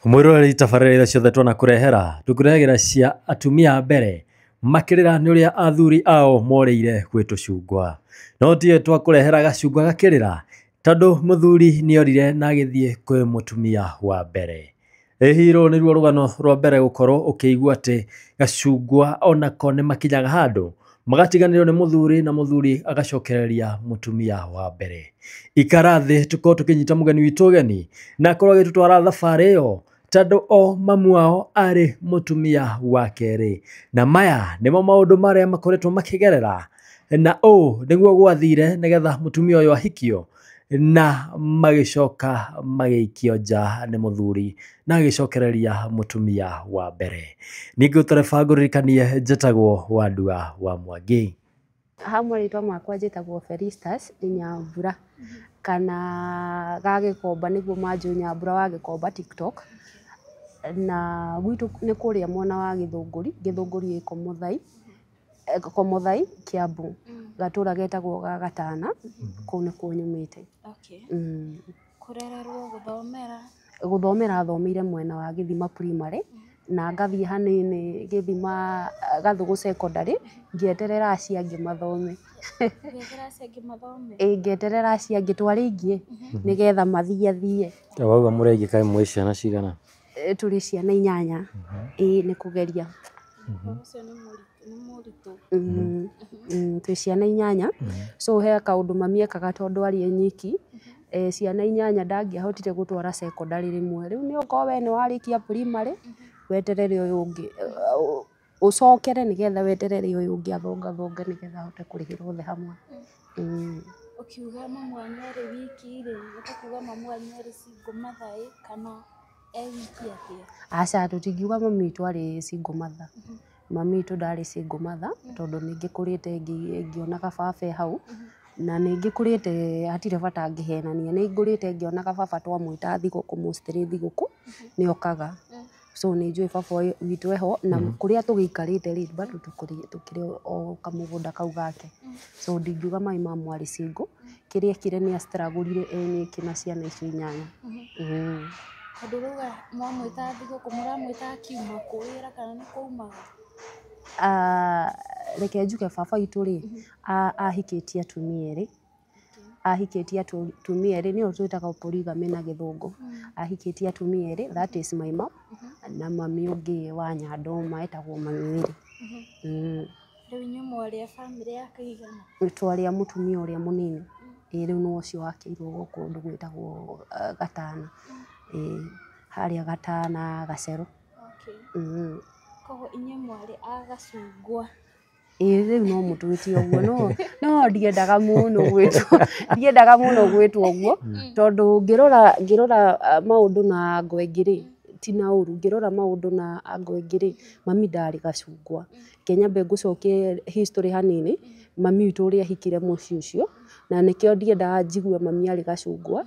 Mwĩroreri, tabarĩra iria ciothe twanakũrehera, tũkũrehagĩra cia atumia a mbere makĩrĩra nĩ ũrĩa athuri ao morĩire gwĩ tũcungwa. No tiwe twakũrehera gacungwa gakĩrĩra tondũ mũthuri nĩorire na agĩthiĩ kwĩ mũtumia wa mbere. Ĩ rũrũ nĩruo rũgano rwa mbere gũkorwo ũkĩigua atĩ gacungwa onako nĩ makinyaga handũ magatiganĩrio nĩ mũthuri na mũthuri agacokereria mũtumia wa mbere. Ikara thĩ tũkorwo tũkĩnyita mũgeni witũ ũgeni na akorwo agĩtũtwara thabarĩ ĩyo tondũ o mamu wao arĩ mũtumia wa kerĩ, na maya nĩmo maũndũ marĩa makoretwo makĩgerera, na ũũ nĩguo gwathire nĩgetha mũtumia ũyũ ahikio na magĩcoka magĩikio nja nĩ mũthuri na agĩcokereria mũtumia wa mbere. Ningĩ ũtareba ngũririkanie, njĩtagwo Wandua wa Mwangi. Ha marĩtwa makwa njĩtagwo Felistus Nyambura kana Gagĩkomba, nĩguo manjũĩ, Nyambura wa Gĩkomba TikTok. Na gwitũ nĩ kũrĩa mwena wa Gĩthũngũri, Gĩthũngũri ĩ Komothai, Komothai, Kiambu, gatũra getagwo ga Gatana, kũu nĩkuo nyumĩte. Kũrererwo, gũthomera? Gũthomera thomeire mwena wa Gĩthima Primary na ngathiĩ hanini Gĩthima Gathũgũ Secondary ngĩeterera acio angĩ mathome. Ũgĩeterera acio angĩ mathome? Ĩ, ngĩeterera acio angĩ, twarĩ aingĩ, nĩgetha mathiathie. Wauga mũrĩ aingĩ, kaĩ mwĩ ciana cigana? Tũrĩ ciana inyanya. Ĩ, nĩ kũgeria. Ũhoro ũcio nĩ mũritũ. Twĩ ciana inyanya, so he kaũndũ mami ekaga tondũ arĩ e nyiki, ciana inyanya ndangĩahotire gũtwara secondary rĩmwe. Rĩu nĩ okorwo we nĩ warĩkia primary, weterere ũyũ ũngĩ, ũcokere nĩgetha weterere ũyũ ũngĩ athongathonge nĩgetha ahote kũrĩhĩra othe hamwe. Ũkiuga mamu wanyu arĩ wiki rĩ, nĩ ta kuga mamu wanyu arĩ single mother ĩ, kana e wiki atĩa? Aca, tũtingiuga mami witũ arĩ single mother. Mami witũ ndarĩ single mother tondũ nĩ ngĩkũrĩte ngĩonaga baba e hau, na nĩ ngĩkũrĩte, hatirĩ bata ngĩhenania, nĩ ngũrĩte ngĩonaga baba twamwĩta thigũkũ, mostly thigũkũ nĩ okaga. So nĩ njũĩ baba witũ eho, na kũrĩa tũgĩikarĩte rĩ, bado tũkĩrĩ o kamũgũnda kau gake. So ndingiuga my mum arĩ single. Kĩrĩa ekire nĩ astruggle e nyiki na ciana icio inyanya. Tondũ rauga mwamwĩta thigũkũ, mũramwĩta akiuma kũ wĩra kana nĩ kwaumaga? Ah, reke njuge baba witũ rĩ, ahikĩtie atumia erĩ, ahikĩtie atumia erĩ, nĩyo twĩtaga polygamy na Gĩthũngũ. Ahikĩtie atumia erĩ, that is my mom na mami ũngĩ wa Nyandoma etagwo Mami Wĩrĩ. Rĩu inyuĩ mwarĩ a bamĩrĩ ya kaigana? Twarĩ a mũtumia ũrĩa mũnini. Ĩ, rĩu nĩwe ũcio wakĩirwo gũkũ kũndũ gwĩtagwo Gatana. Ĩ, harĩa Gatana Gacerũ. Koguo inyuĩ mwarĩ a gacungwa? Ĩ, rĩu no mũtwĩte ũguo, no ndiendaga mũno gwĩtwo, ndiendaga mũno gwĩtwo ũguo, tondũ ngĩrora maũndũ na ango ĩngĩ rĩ, ti na ũru, ngĩrora maũndũ na ango ĩngĩ rĩ, mami ndarĩ gacungwa. Reke nyambe ngũcokie history hanini, mami witũ ũrĩa ahikire mũciĩ ũcio, na nĩkĩo ndiendaga njigue mami arĩ gacungwa,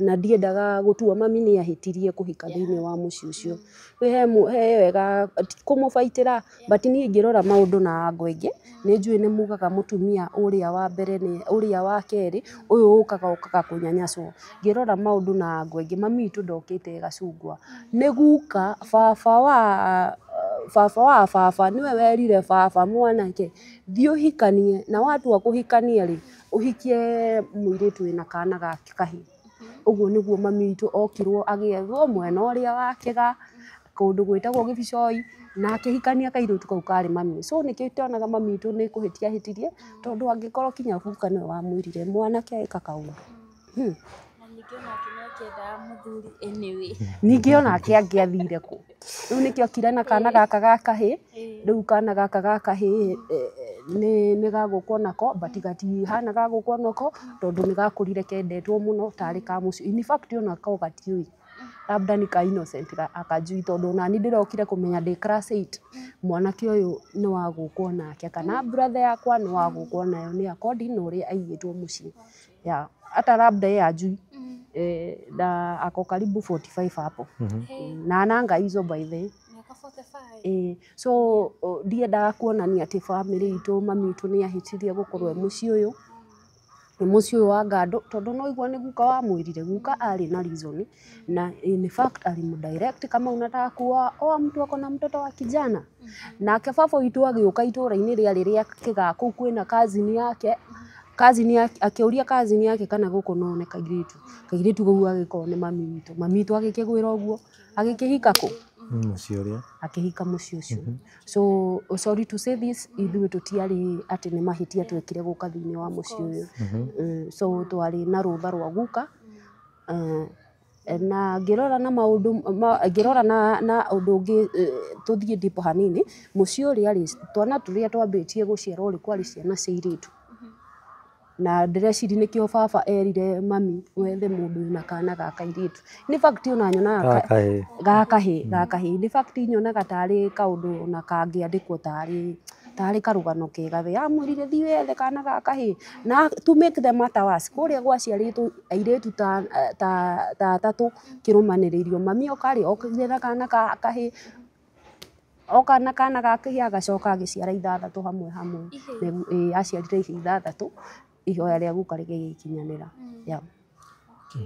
na ndiendaga gũtua mami nĩ ahĩtirie kũhika thĩinĩ wa mũciĩ ũcio. He wega ti kũmũbaitĩra, but niĩ ngĩrora maũndũ na ango ĩngĩ, nĩ njũĩ nĩ mugaga mũtumia ũrĩa wa mbere nĩ ũrĩa wa kerĩ, ũyũ ũkaga okaga kũnyanyaswo. Ngĩrora maũndũ na ango ĩngĩ, mami witũ ndokĩte gacungwa. Nĩ guka baba wa baba nĩwe werire baba, "Mwanake, thiĩ ũhikanie, na watua kũhikania rĩ, ũhikie mũirĩtu wĩna kana gake kahĩĩ." Ũguo nĩguo mami witũ okirwo agĩethwo mwena ũrĩa wa Kĩgaa, kũndũ gwĩtagwo Gĩbicoi, na akĩhikania kairĩtu kau karĩ mami. So nĩkĩo itonaga mami witũ nĩ kũhĩtia ahĩtirie, tondũ angĩkorwo kinya guka nĩwe wamwĩrire, "Mwanake, ĩka kaũndũ." Na ningĩ onake nĩ akĩendaga mũthuri anyway. Ningĩ onake angĩathire kũ? Rĩu nĩkĩo okire na kana gaka ga kahĩĩ. Rĩu kana gaka ga kahĩĩ nĩ gagũkwo nako, but gatihana gagũkwo nako tondũ nĩ gakũrire kendetwo mũno tarĩ ka mũciĩ. In fact onako gatiũĩ, labda ni ka innocent akajui, tondũ onani ndĩrokire kũmenya ndĩ class 8 mwanake ũyũ nĩ wa gũkwo nake kana brother yakwa nĩ wa gũkwo nayo, nĩ according na ũrĩa aigĩtwo mũciĩ, yeah. Hata labda yeye ajui, na ako karibu 45 hapo na ananga hizo by the Mĩaka 45. So ndiendaga kuonania atĩ bamĩrĩ itũ, mami witũ nĩ ahĩtirie gũkorwo e mũciĩ ũyũ. Mũciĩ ũyũ wa Ngandũ, tondũ no igua nĩ guka wamwĩrire, guka arĩ na reason, na in fact alimdirect, kama unataka kuoa, oa mtu ako na mtoto wa kijana. Nake baba witũ agĩũka itũũra-inĩ rĩarĩ rĩa kĩgaa kũu kwĩna cousin yake, cousin yake akĩũria cousin yake kana gũkũ no one kairĩtu. Kairĩtu kau agĩkorwo nĩ mami witũ. Mami witũ agĩkĩgwĩra ũguo, agĩkĩhika kũ? Mũciĩ ũrĩa. Akĩhika mũciĩ ũcio. So sorry to say this, ithuĩ tũtiarĩ atĩ nĩ mahĩtia twekire gũka thĩinĩ wa mũciĩ ũyũ. So twarĩ na rũtha rwa guka. Na ngĩrora na maũndũ ngĩrora na ũndũ ũngĩ, tũthiĩ deep hanini, mũciĩ ũrĩa rĩ, twana tũrĩa twambĩtie gũciarwo rĩ, kwarĩ ciana cia airĩtu. Na ndĩreciria nĩkĩo baba erire mami wethe mũndũ wĩna kana ga kairĩtu. In fact ona nyonaga Gaka ga kahĩĩ, ga kahĩĩ. In fact nyonaga tarĩ kaũndũ ona kangĩandĩkwo tarĩ karũgano kega we amwĩrire thiĩ wethe kana ga kahĩĩ. Na to make the matter worse, kũrĩa gwaciarĩtwo airĩtu ta atatũ kĩrũmanĩrĩrio, mami oka rĩ, okire na kana ga kahĩĩ, oka na kana ga kahĩĩ, agacoka agĩciara ithathatũ hamwe hamwe. Ihĩĩ. Ĩĩ, aciarire ihĩĩ ithathatũ, ihoya rĩa guka rĩgĩgĩkinyanĩra. Yeah.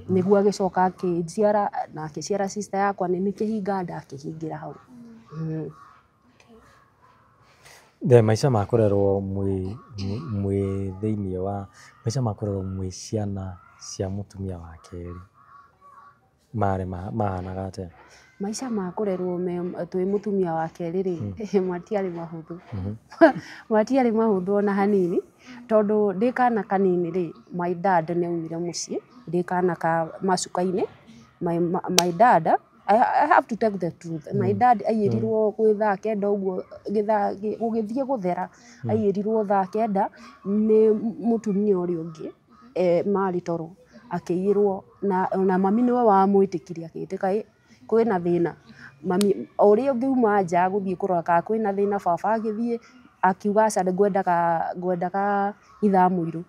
Nĩguo agĩcoka akĩnjiara na akĩciara sister yakwa, nĩ kĩhinga nda akĩhingĩra hau. The maica ma kũrerwo mwĩ thĩinĩ wa maica ma kũrerwo mwĩ ciana cia mũtumia wa kerĩ marĩ mahanaga atĩa? Maica ma kũrerwo twĩ mũtumia wa kerĩ rĩ, matiarĩ mahũthũ, matiarĩ mahũthũ ona hanini, tondũ ndĩ kana kanini rĩ, my dad nĩ aumire mũciĩ ndĩ kana ka macuka-inĩ. My dad, I have to take the truth, my dad aiyĩrirwo gwĩ thaa 9 ũguo, gũgĩthiĩ gũthera, aiyĩrirwo thaa 9 nĩ mũtumia ũrĩa ũngĩ marĩ toro, akĩiyĩrwo na mami nĩwe wamwĩtĩkirie, agĩtĩka ĩ kwĩna thĩna. Mami o ũrĩa ũngiuma nja gũthiĩ kũrora kana kwĩna thĩna, baba agĩthiĩ akiuga aca, ngwendaga ithaa mũirũ.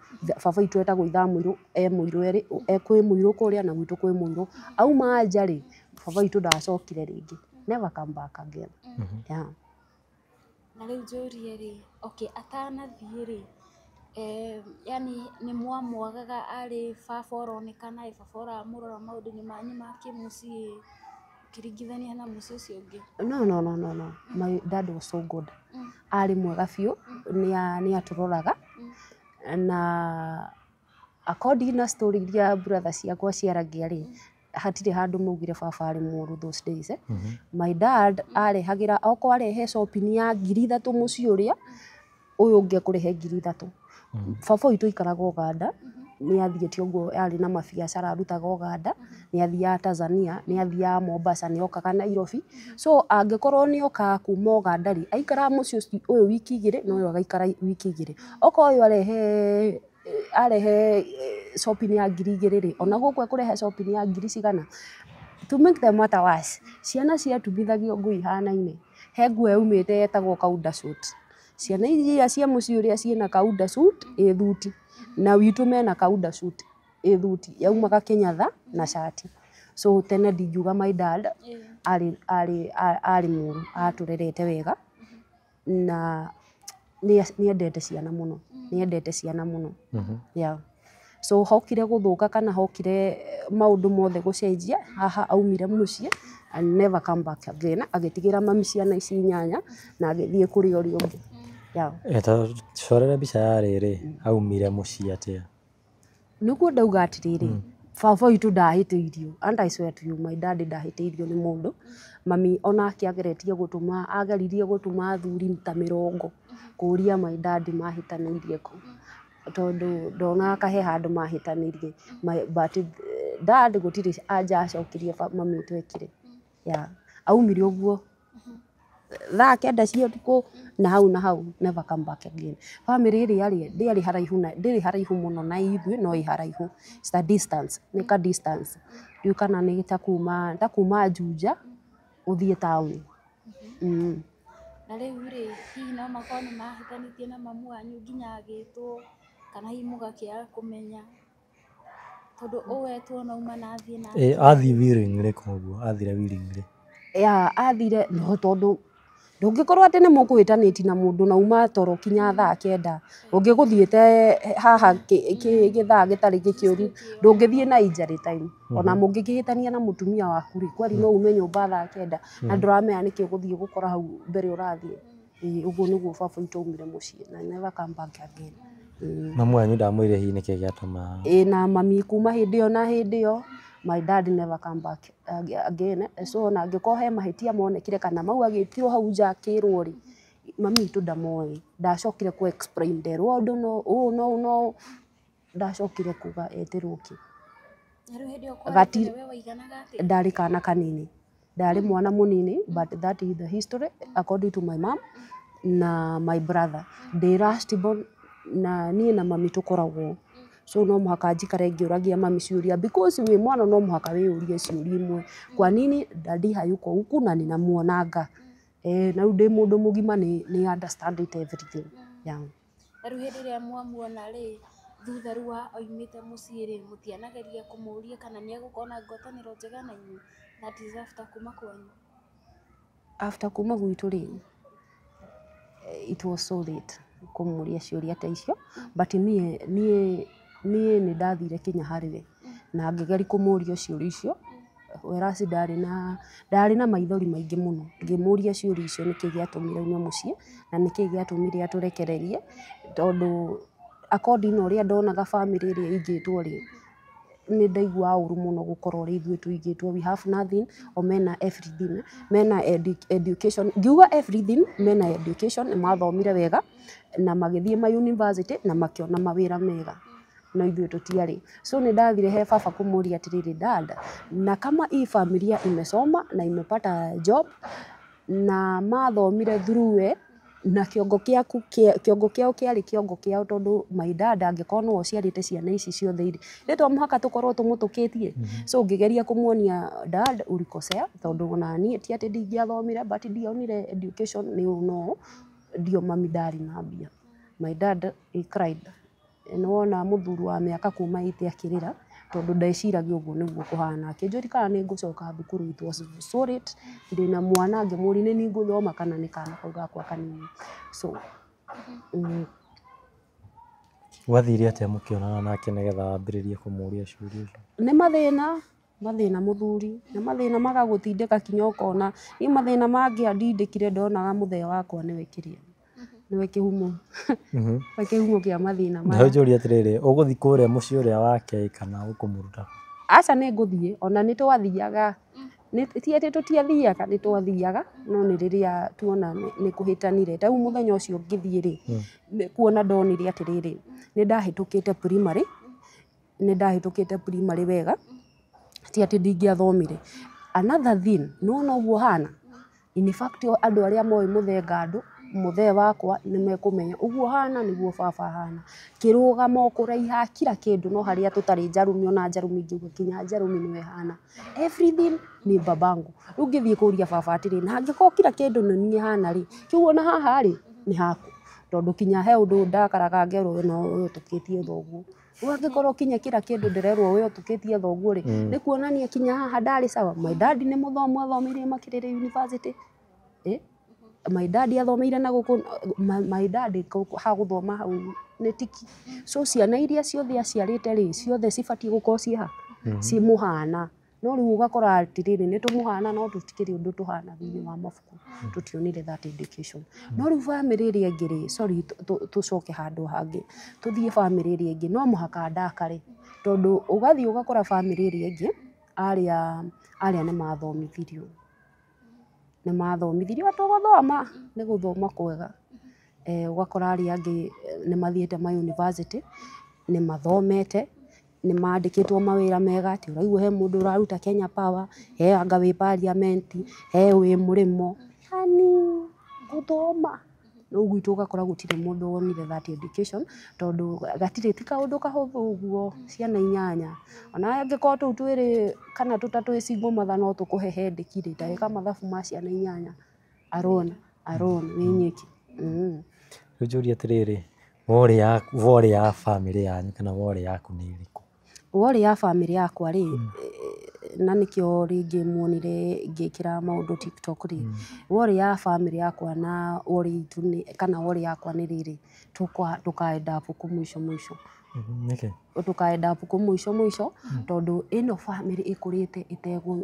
Baba witũ etagwo ithaa mũirũ, e mũirũ erĩ, kwĩ mũirũ kũrĩa na gwitũ kwĩ mũirũ. Auma nja rĩ, baba witũ ndacokire rĩngĩ, never come back again. Yeah. Na rĩu njũrie rĩ, okay, atanathiĩ rĩ, yani nĩ mwamwagaga arĩ baba ũronekana, ĩ baba ũramũrora maũndũ-inĩ manyu ma kĩmũciĩ ũkĩringithania na mũciĩ ũcio ũngĩ? No, no, no, no, no, my dad was so good. Arĩ mwega biũ, nĩ atũroraga, na according na story iria brother ciakwa ciaragia rĩ, hatirĩ handũ maugire baba arĩ mũũru those days, eh. My dad arehagĩra, okorwo arehe shopping ya 3,000 mũciĩ ũrĩa ũyũ ũngĩ ekũrehe 3,000. Baba witũ aikaraga Ũganda, nĩ athiĩte ũguo, arĩ na mabiacara arutaga Ũganda, nĩ athiaga Tanzania, nĩ athiaga Mombasa, nĩ okaga Nairobi. So angĩkorwo nĩ okaga kuma Ũganda rĩ, aikaraga mũciĩ ũcio ũyũ wiki 2 na ũyũ agaikara wiki 2. Okorwo ũyũ arehe shopping ya 2,000 rĩ, ona gũkũ ekũrehe shopping ya ngiri cigana. To make the matter worse, ciana ciatumbithagio nguo ihanaine. He nguo yaumĩte yetagwo kaunda suit. Ciana iria cia mũciĩ ũrĩa ciĩna kaunda suit ĩ thuti, na witũ mena kaunda suit ĩ thuti, yaumaga kĩnyatha na cati. So tene ndingiuga my dad arĩ mũũru, atũrerete wega na nĩ endete ciana mũno, nĩ endete ciana mũno. Yeah. So hokire gũthũka kana hokire maũndũ mothe gũcenjia, haha aumire mũciĩ and never come back again, agĩtigĩra mami ciana ici inyanya na agĩthiĩ kũrĩ ũrĩa ũngĩ. Yeah. Ta corere mbica ya rĩrĩ, aumire mũciĩ atĩa? Nĩguo ndauga atĩrĩrĩ, baba witũ ndahĩtĩirio, and I swear to you, my dad ndahĩtĩirio nĩ mũndũ. Mami onake ageretie gũtũma, ageririe gũtũma athuri ta 80 kũria my dad mahĩtanĩirie kũ, tondũ ndonaga ka he handũ mahĩtanĩirie. But dad gũtirĩ anja acokirie mami witũ ekire. Yeah. Aumire ũguo thaa 9 cia ũtukũ na hau na hau, never come back again. Family ĩrĩa rĩ, ndĩarĩ haraihu na ndĩrĩ haraihu mũno na ithuĩ, no ĩ haraihu. It's a distance, nĩ ka distance. Ndiũĩ kana nĩ ta kuma Juja ũthiĩ taũni. Na rĩu rĩ, hihi no makorwo nĩ mahĩtanĩtie na mamu wanyu nginya agĩtwo, kana hihi mũgakĩaga kũmenya, tondũ ũwetwo no auma na athiĩ na Ĩ athiĩ willingly, koguo athire willingly? Yeah, athire no tondũ Ndũngĩkorwo atĩ nĩ mũkũhĩtanĩtie na mũndũ na uma toro kinya thaa 9, ũngĩgũthiĩte haha gĩthaa gĩtarĩ gĩkĩũru, ndũngĩthiĩ na injury time. Ona mũngĩkĩhĩtania na mũtumia waku rĩ, kweri no ume nyũmba thaa 9 na ndũramenya nĩkĩ ũgũthiĩ gũkora hau mbere ũrathiĩ. Ĩĩ, ũguo nĩguo baba witũ aumire mũciĩ na never come back again. Mamu wanyu ndamwĩrire hihi nĩkĩ gĩatũma? Ĩĩ, na mami kuma hĩndĩ ĩyo na hĩndĩ ĩyo my dad never come back again. So ona angĩkorwo he mahĩtia monekire kana mau agĩtirwo hau nja akĩrwo rĩ, mami witũ ndamoĩ. Ndacokire kũ explain, nderwo ũndũ no ũũ no ũũ no ũũ, ndacokire kuga etĩrwo kĩ. Na rĩu hĩndĩ ĩyo kwarĩ Gati- tene we waiganaga atĩa? Ndarĩ kana kanini, ndarĩ mwana mũnini, but that is the history according to my mom na my brother. Ndĩ last born na niĩ na mami tũkoragwo, so no mũhaka njikare ngĩũragia mami ciũria, because wĩ mwana no mũhaka wĩyũrie ciũria imwe, kwa nini daddy hayuko huku na ninamuonanga. Na rĩu ndĩ mũndũ mũgima nĩ understand it everything, yeah. Na rĩu hĩndĩ ĩrĩa mwamuona rĩ, thutha rĩu wa oimĩte mũciĩ rĩ, mũtianageria kũmũria kana nĩ egũkorwo na ngwatanĩro njega na inyuĩ? That is after kuma kwanyu. After kuma gwitũ rĩ, it was so late kũmũria ciũria ta icio, but niĩ nĩ ndathire kinya harĩ we na ngĩgeria kũmũria ciũria icio, whereas ndarĩ na maithori maingĩ mũno ngĩmũria ciũria icio, nĩkĩ gĩatũmire aume mũciĩ na nĩkĩ gĩatũmire atũrekererie, tondũ according na ũrĩa ndonaga family ĩrĩa ĩigĩtwo rĩ, nĩ ndaiguaga ũru mũno gũkorwo ũrĩa ithuĩ tũigĩtwo, we have nothing, o mena everything, mena education, ngiuga everything, mena education, nĩ mathomire wega na magĩthiĩ ma university na makĩona mawĩra mega, no ithuĩ tũtiarĩ. So nĩ ndathire he baba kũmũria atĩrĩrĩ, "Dad, na kama hii familia imesoma na imepata job na mathomire through we na kĩongo gĩaku, kĩongo kĩao kĩarĩ kĩongo kĩao, tondũ my dad angĩkorwo nĩwe ũciarĩte ciana ici ciothe irĩ, nĩ to mũhaka tũkorwo tũmũtũkĩtie." So ngĩgeria kũmuonia, "Dad, ulikosea, tondũ ona niĩ ti atĩ ndingĩathomire, but ndionire education nĩ ũũ no ũũ, ndio mami ndarĩ na mbia." My dad, he cried. Nĩwona mũthuri wa mĩaka kuma 80 akĩrĩra, tondũ ndeciragia ũguo nĩguo kũhana. Akĩnjũria kana nĩ ngũcoka thukuru. It was so late, ndĩna mwana, ngĩmũria nĩ niĩ ngũthoma kana nĩ kana kau gakwa kanini. So Gwathire atĩa mũkĩonana nake nĩgetha wambĩrĩrie kũmũria ciũria icio? Nĩ mathĩna mũthuri, nĩ mathĩna magagũtindĩka kinya ũkona. Niĩ mathĩna mangĩandindĩkire, ndonaga mũthee wakwa nĩwe kĩrĩa, nĩwe kĩhumo, nĩwe kĩhumo kĩa mathĩna maya. Njũrie atĩrĩrĩ, ũgũthiĩ kũrĩa mũciĩ ũrĩa wake kana ũkũmũruta? Aca, nĩ ngũthiĩ, ona nĩ twathiaga. Ti atĩ tũtiathiaga, nĩ twathiaga, no nĩ rĩrĩa tuona nĩ kũhĩtanire. Ta rĩu mũthenya ũcio ngĩthiĩ rĩ, nĩ kuona ndonire atĩrĩrĩ, nĩ ndahĩtũkĩte primary, nĩ ndahĩtũkĩte primary wega, ti atĩ ndingĩathomire. Another thing, nĩwona ũguo hana, in fact andũ arĩa moĩ mũthee Ngandũ, mũthee wakwa, nĩ mekũmenya ũguo hana nĩguo baba ahana. Kĩrũgamo, kũraiha, kila kĩndũ, no harĩa tũtarĩ njarumi, ona njarumi ingiuga kinya njarumi nĩwe hana. Everything ni babangu. Rĩu ngĩthiĩ kũria baba atĩrĩ, na angĩkorwo kila kĩndũ nĩ niĩ hana rĩ, kĩu ona haha rĩ nĩ haku? Tondũ kinya he ũndũ ndakaraga ngerwo we no we ũtũkĩtie thoguo. Rĩu angĩkorwo kinya kila kĩndũ ndĩrerwo we ũtũkĩtie thoguo rĩ, nĩ kuonania kinya haha ndarĩ sawa. My dad nĩ mũthomu, athomeire Makerere University. My dad athomeire na gũkũ, my dad ha gũthoma hau nĩ tiki. So ciana iria ciothe aciarĩte rĩ, ciothe cibatiĩ gũkorwo ciĩ ha? Ciĩ mũhana. No rĩu ũgakora atĩrĩrĩ, nĩ tũmũhana no tũtikĩrĩ ũndũ tũhana thĩinĩ wa mabuku. Tũtionire that education. No rĩu bamĩrĩ ĩrĩa ĩngĩ rĩ, sorry, tũcoke handũ hangĩ, tũthiĩ bamĩrĩ ĩrĩa ĩngĩ, no mũhaka ndakare, tondũ ũgathiĩ ũgakora bamĩrĩ ĩrĩa ĩngĩ, arĩa nĩ mathomithirio. Nĩ mathomithirio tũgũthoma, nĩ gũthoma kwega. Ũgakora arĩa angĩ nĩ mathiĩte ma university, nĩ mathomete, nĩ mandĩkĩtwo mawĩra mega, atĩ ũraigua he mũndũ ũraruta Kenya Power, he anga wĩ parliament, he wĩ mũrĩmo. Yani gũthoma. Rĩu gwitũ ũgakora gũtirĩ mũndũ wonire that education, tondũ gatirĩ, ti kaũndũ kahũthũ ũguo, ciana 8. Ona angĩkorwo tũu twĩrĩ kana tũtatũ wĩ single mother no tũkũhe headache rĩ, ta ĩka mathabu ma ciana 8 alone, alone wĩ nyiki. Rĩu njũrie atĩrĩrĩ, worry ya bamĩrĩ yanyu kana worry yaku nĩ ĩrĩkũ? Worry ya bamĩrĩ yakwa rĩ, na nĩkĩo rĩngĩ muonire ngĩkĩra maũndũ TikTok rĩ, worry ya family yakwa na worry itũ nĩ kana worry yakwa nĩ rĩrĩ, tũkaenda kũ mũico mũico. Nĩkĩ? Tũkaenda kũ mũico mũico tondũ ĩno family ĩkũrĩte ĩtegũ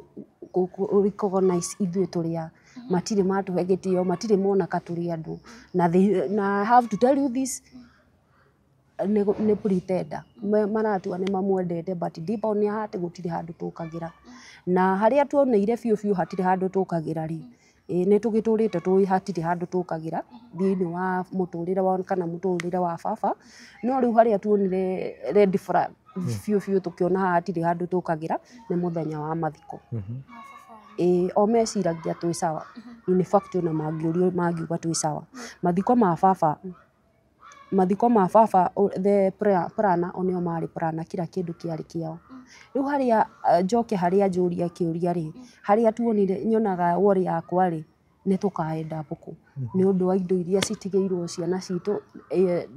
recognize ithuĩ tũrĩ a, matirĩ matũhe gĩtĩo, matirĩ mona ka tũrĩ andũ, na they, na I have to tell you this, nĩ pretender. Maratua nĩ mamwendete, but deep down heart gũtirĩ handũ tũkagĩra, na harĩa tuoneire biũ biũ hatirĩ handũ tũkagĩra rĩ, ĩ nĩ tũgĩtũrĩte tũĩ hatirĩ handũ tũkagĩra thĩinĩ wa mũtũrĩre wa kana mũtũrĩre wa baba, no rĩu harĩa tuonire red flag biũ biũ tũkĩona haha hatirĩ handũ tũkagĩra nĩ mũthenya wa mathiko. Ĩ o meciragia twĩ sawa, in fact ona mangĩũrio mangiuga twĩ sawa. Mathiko ma baba, mathiko ma baba, the planner o nĩo marĩ planner, kila kĩndũ kĩarĩ kĩao. Rĩu harĩa njoke harĩa njũria kĩũria rĩ, harĩa tuonire nyonaga worry yakwa rĩ, nĩ tũkaenda mbũkũ nĩ ũndũ wa indo iria citigĩirwo ciana citũ,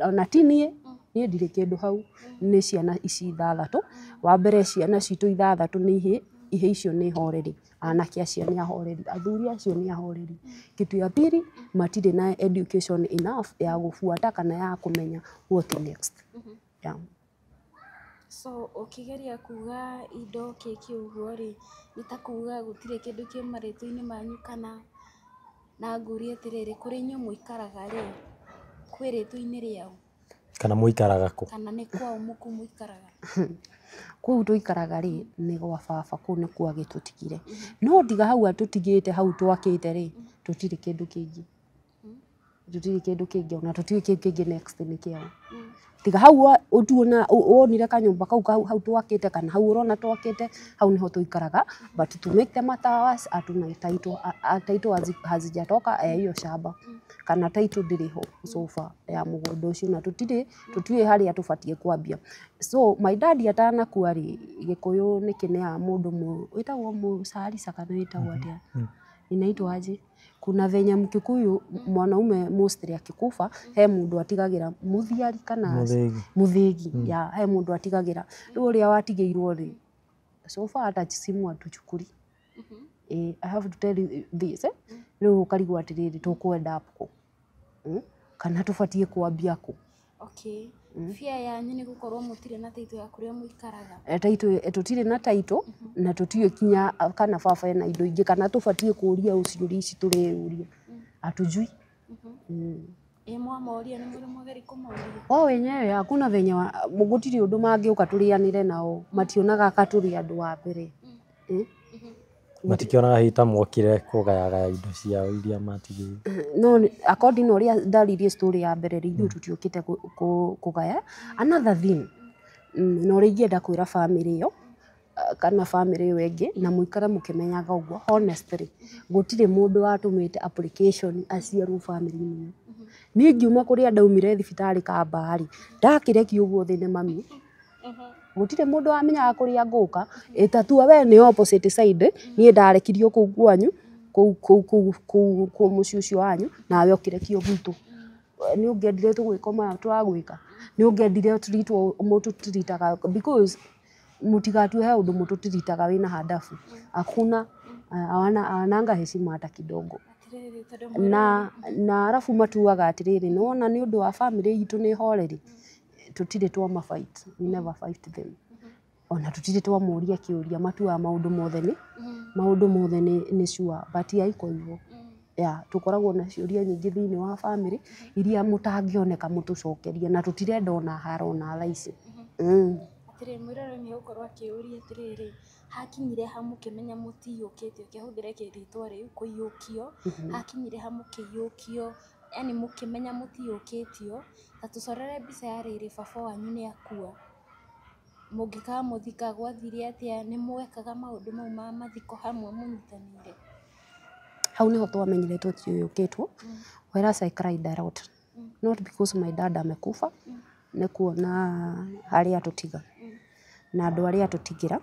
ona ti niĩ, niĩ ndirĩ kĩndũ hau, nĩ ciana ici ithathatũ. Wa mbere ciana citũ ithathatũ nĩ ihĩĩ, ihĩĩ icio nĩ horeri, anake acio nĩ ahoreri, athuri acio nĩ ahoreri. Kitu ya pili, matirĩ na education enough ya gũbuata kana ya kũmenya what next. Yeah. So ũkĩgeria kuga indo kĩkĩ ũguo rĩ, nĩ ta kuga gũtirĩ kĩndũ kĩ marĩtwa-inĩ manyu kana na ngũrie atĩrĩrĩ, kũrĩa inyuĩ mũikaraga rĩ, kwĩ rĩtwa-inĩ rĩao? Kana mũikaraga kũ? Kana nĩ kwao mũkũ mũikaraga? Kũu tũikaraga rĩ, nĩ gwa baba, kũu nĩkuo agĩtũtigire. No tiga hau atũtigĩte hau twakĩte rĩ, tũtirĩ kĩndũ kĩngĩ. Tũtirĩ kĩndũ kĩngĩ, ona tũtiũĩ kĩu kĩngĩ next nĩ kĩao. Tiga hau ũtuona wonire kanyũmba kau hau twakĩte kana hau ũrona twakĩte, hau nĩho tũikaraga, but to make the matter worse, hatuna title, title hazijatoka ya hiyo shamba kana title ndĩrĩ ho so far ya mũgũnda ũcio, na tũtirĩ tũtiũĩ harĩa tũbatiĩ kwambia. So my dad atanakua rĩ, Gĩkũyũ nĩ kĩneaga mũndũ wĩtagwo mũcarica kana wĩtagwo atĩa, inaitwa aje? Kuna venye Mkikuyu mwanaume mostly akikufa he mũndũ atigagĩra mũthiari kana Mũthĩgi. Mũthĩgi ya he mũndũ atigagĩra. Rĩu ũrĩa watigĩirwo rĩ, so far hata simu hatuchukuli. I have to tell you this, eh? Rĩu ũkarigwo atĩrĩrĩ, tũkwenda kũ? Kana tũbatiĩ kwambia kũ? Okay. Fear yanyu nĩ gũkorwo mũtirĩ na title ya kũrĩa mũikaraga. Title, tũtirĩ na title na tũtiũĩ kinya kana baba ena indo ingĩ kana tũbatiĩ kũũria ciũria ici tũreyũria, hatujui. Ĩ mwamoria nĩ mũrĩ mwageria kũmoria? Wao wenyewe hakuna venye gũtirĩ ũndũ mangĩũka tũrĩanĩre nao, mationaga ka tũrĩ andũ a mbere. Matikĩonaga hihi ta mokire kũgayagaya indo ciao iria matigĩire? No according na ũrĩa ndaririe story ya mbere rĩ, ithuĩ tũtiũkĩte kũgaya. Another thing, na ũrĩa ingĩenda kwĩra family ĩyo kana family ĩyo ĩngĩ, na mũikare mũkĩmenyaga ũguo, honestly gũtirĩ mũndũ watũmĩte application aciarwo family-inĩ ĩyo. Niĩ ngiuma kũrĩa ndaumire thibitarĩ Kamba rĩ, ndakĩrekio ũguo thĩ nĩ mami, gũtirĩ mũndũ wamenyaga kũrĩa ngũka, ĩtatua we nĩ opposite side, niĩ ndarekirio kũu kwanyu, kũu kũu kũu kũu kũu mũciĩ ũcio wanyu, nawe ũkĩrekio gwitũ. Nĩ ũngĩendire tũgwĩka maya tũragwĩka? Nĩ ũngĩendire tũritwo mũtũtiritaga, because mũtigatue he ũndũ mũtũtiritaga wĩna handabu. Hakuna, hawananga heshima hata kidogo. Atĩrĩrĩ tondũ Na arabu matuaga atĩrĩrĩ, nĩwona nĩ ũndũ wa family itũ nĩ horeri, tũtirĩ twama fight, we never fight them. Ona tũtirĩ twamoria kĩũria, matuaga maũndũ mothe nĩ maũndũ mothe nĩ sure, but haiko hivyo. Yeah, tũkoragwo na ciũria nyingĩ thĩinĩ wa family iria mũtangĩoneka mũtũcokerie, na tũtirenda ona haro ona thaa ici. Atĩrĩrĩ, mwĩroreri nĩ egũkorwo akĩũria atĩrĩrĩ, hakinyire ha mũkĩmenya mũtiyũkĩtio, kĩahũthĩre rĩtwa rĩu kũiyũkio, hakinyire ha mũkĩiyũkio, yani mũkĩmenya mũtiyũkĩtio, ta tũcorere mbica ya rĩrĩ baba wanyu nĩ akua, mũngĩkamũthika gwathire atĩa, nĩ mwekaga maũndũ mau ma mathiko hamwe mũnyitanĩire? Hau nĩho twamenyire tũtiyũkĩtwo, whereas I cried a lot. Not because my dad amekufa, nĩ kuona harĩa atũtiga na andũ arĩa atũtigĩra,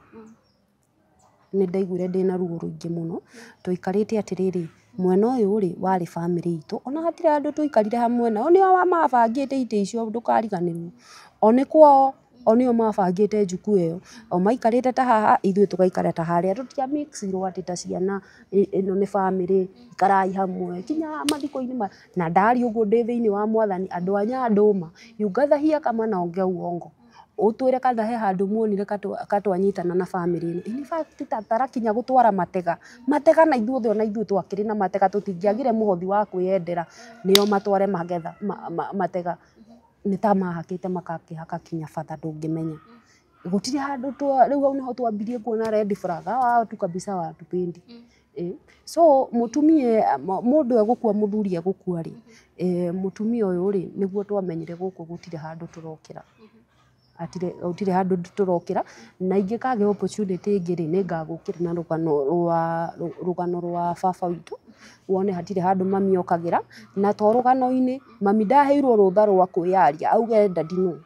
nĩ ndaiguire ndĩna ruo rũingĩ mũno. Tũikarĩte atĩrĩrĩ, mwena ũyũ rĩ warĩ family itũ, ona hatirĩ handũ tũikarire hamwe nao, nĩo mabangĩte itĩ icio ndũkariganĩrwo, o nĩ kwao. O nĩo mabangĩte njuku ĩyo, o maikarĩte ta haha, ithuĩ tũgaikara ta harĩa, tũtia mixirwo atĩ ta ciana, ĩno nĩ bamĩrĩ, ikarai hamwe kinya mathiko-inĩ na ndaria ũguo ndĩ thĩinĩ wa Mwathani. Andũ a Nyandũma, you gather here kama naongea uongo, ũtwĩre kana he handũ muonire katwanyitana na bamĩrĩ ĩno. In fact, ta tarakinya gũtwara matega matega, na ithuothe, ona ithuĩ twakĩrĩ na matega, tũtingĩagire mũhothi wa kwĩyendera nĩo matware magetha matega, nĩ ta mahakĩte makakĩhaka kinya batha, ndũngĩmenya gũtirĩ handũ twa. Rĩu hau nĩho twambirie kuona red flag, hawa watu kabisa watupendi. So mũtumia, mũndũ egũkua, mũthuri egũkua rĩ, mũtumia ũyũ rĩ, nĩguo twamenyire gũkũ gũtirĩ handũ tũrokĩra, hatirĩ, gũtirĩ handũ tũrokĩra. Na ingĩkagĩa opportunity ĩngĩ rĩ, nĩngagũkĩra na rũgano rwa baba witũ, wone hatirĩ handũ mami okagĩra. Na to rũgano-inĩ, mami ndaheirwo rũtha rwa kwĩyaria auge daddy no.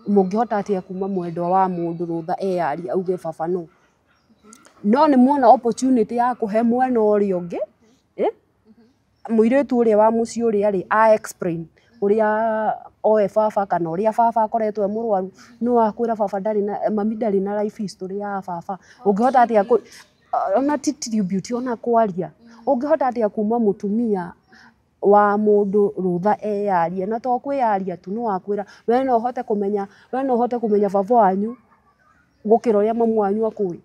Mũngĩhota atĩa kuma mwendwa wa mũndũ rũtha eyarie auge baba no? No nĩ muona opportunity ya kũhe mwena ũrĩa ũngĩ, eh? Mũirĩtu ũrĩa wa mũciĩ ũrĩa rĩ, a explain ũrĩa oe baba kana ũrĩa baba akoretwo e mũrwaru, no akwĩra baba ndarĩ na, mami ndarĩ na life history ya baba. Ũngĩhota atĩa ona ti tribute, ona kwaria, ũngĩhota atĩa kuma mũtumia wa mũndũ rũtha eyarie? Na to kwĩyaria tu, no akwĩra we no ũhote kũmenya, we no ũhote kũmenya baba wanyu gũkĩra ũrĩa mamu wanyu akũĩ.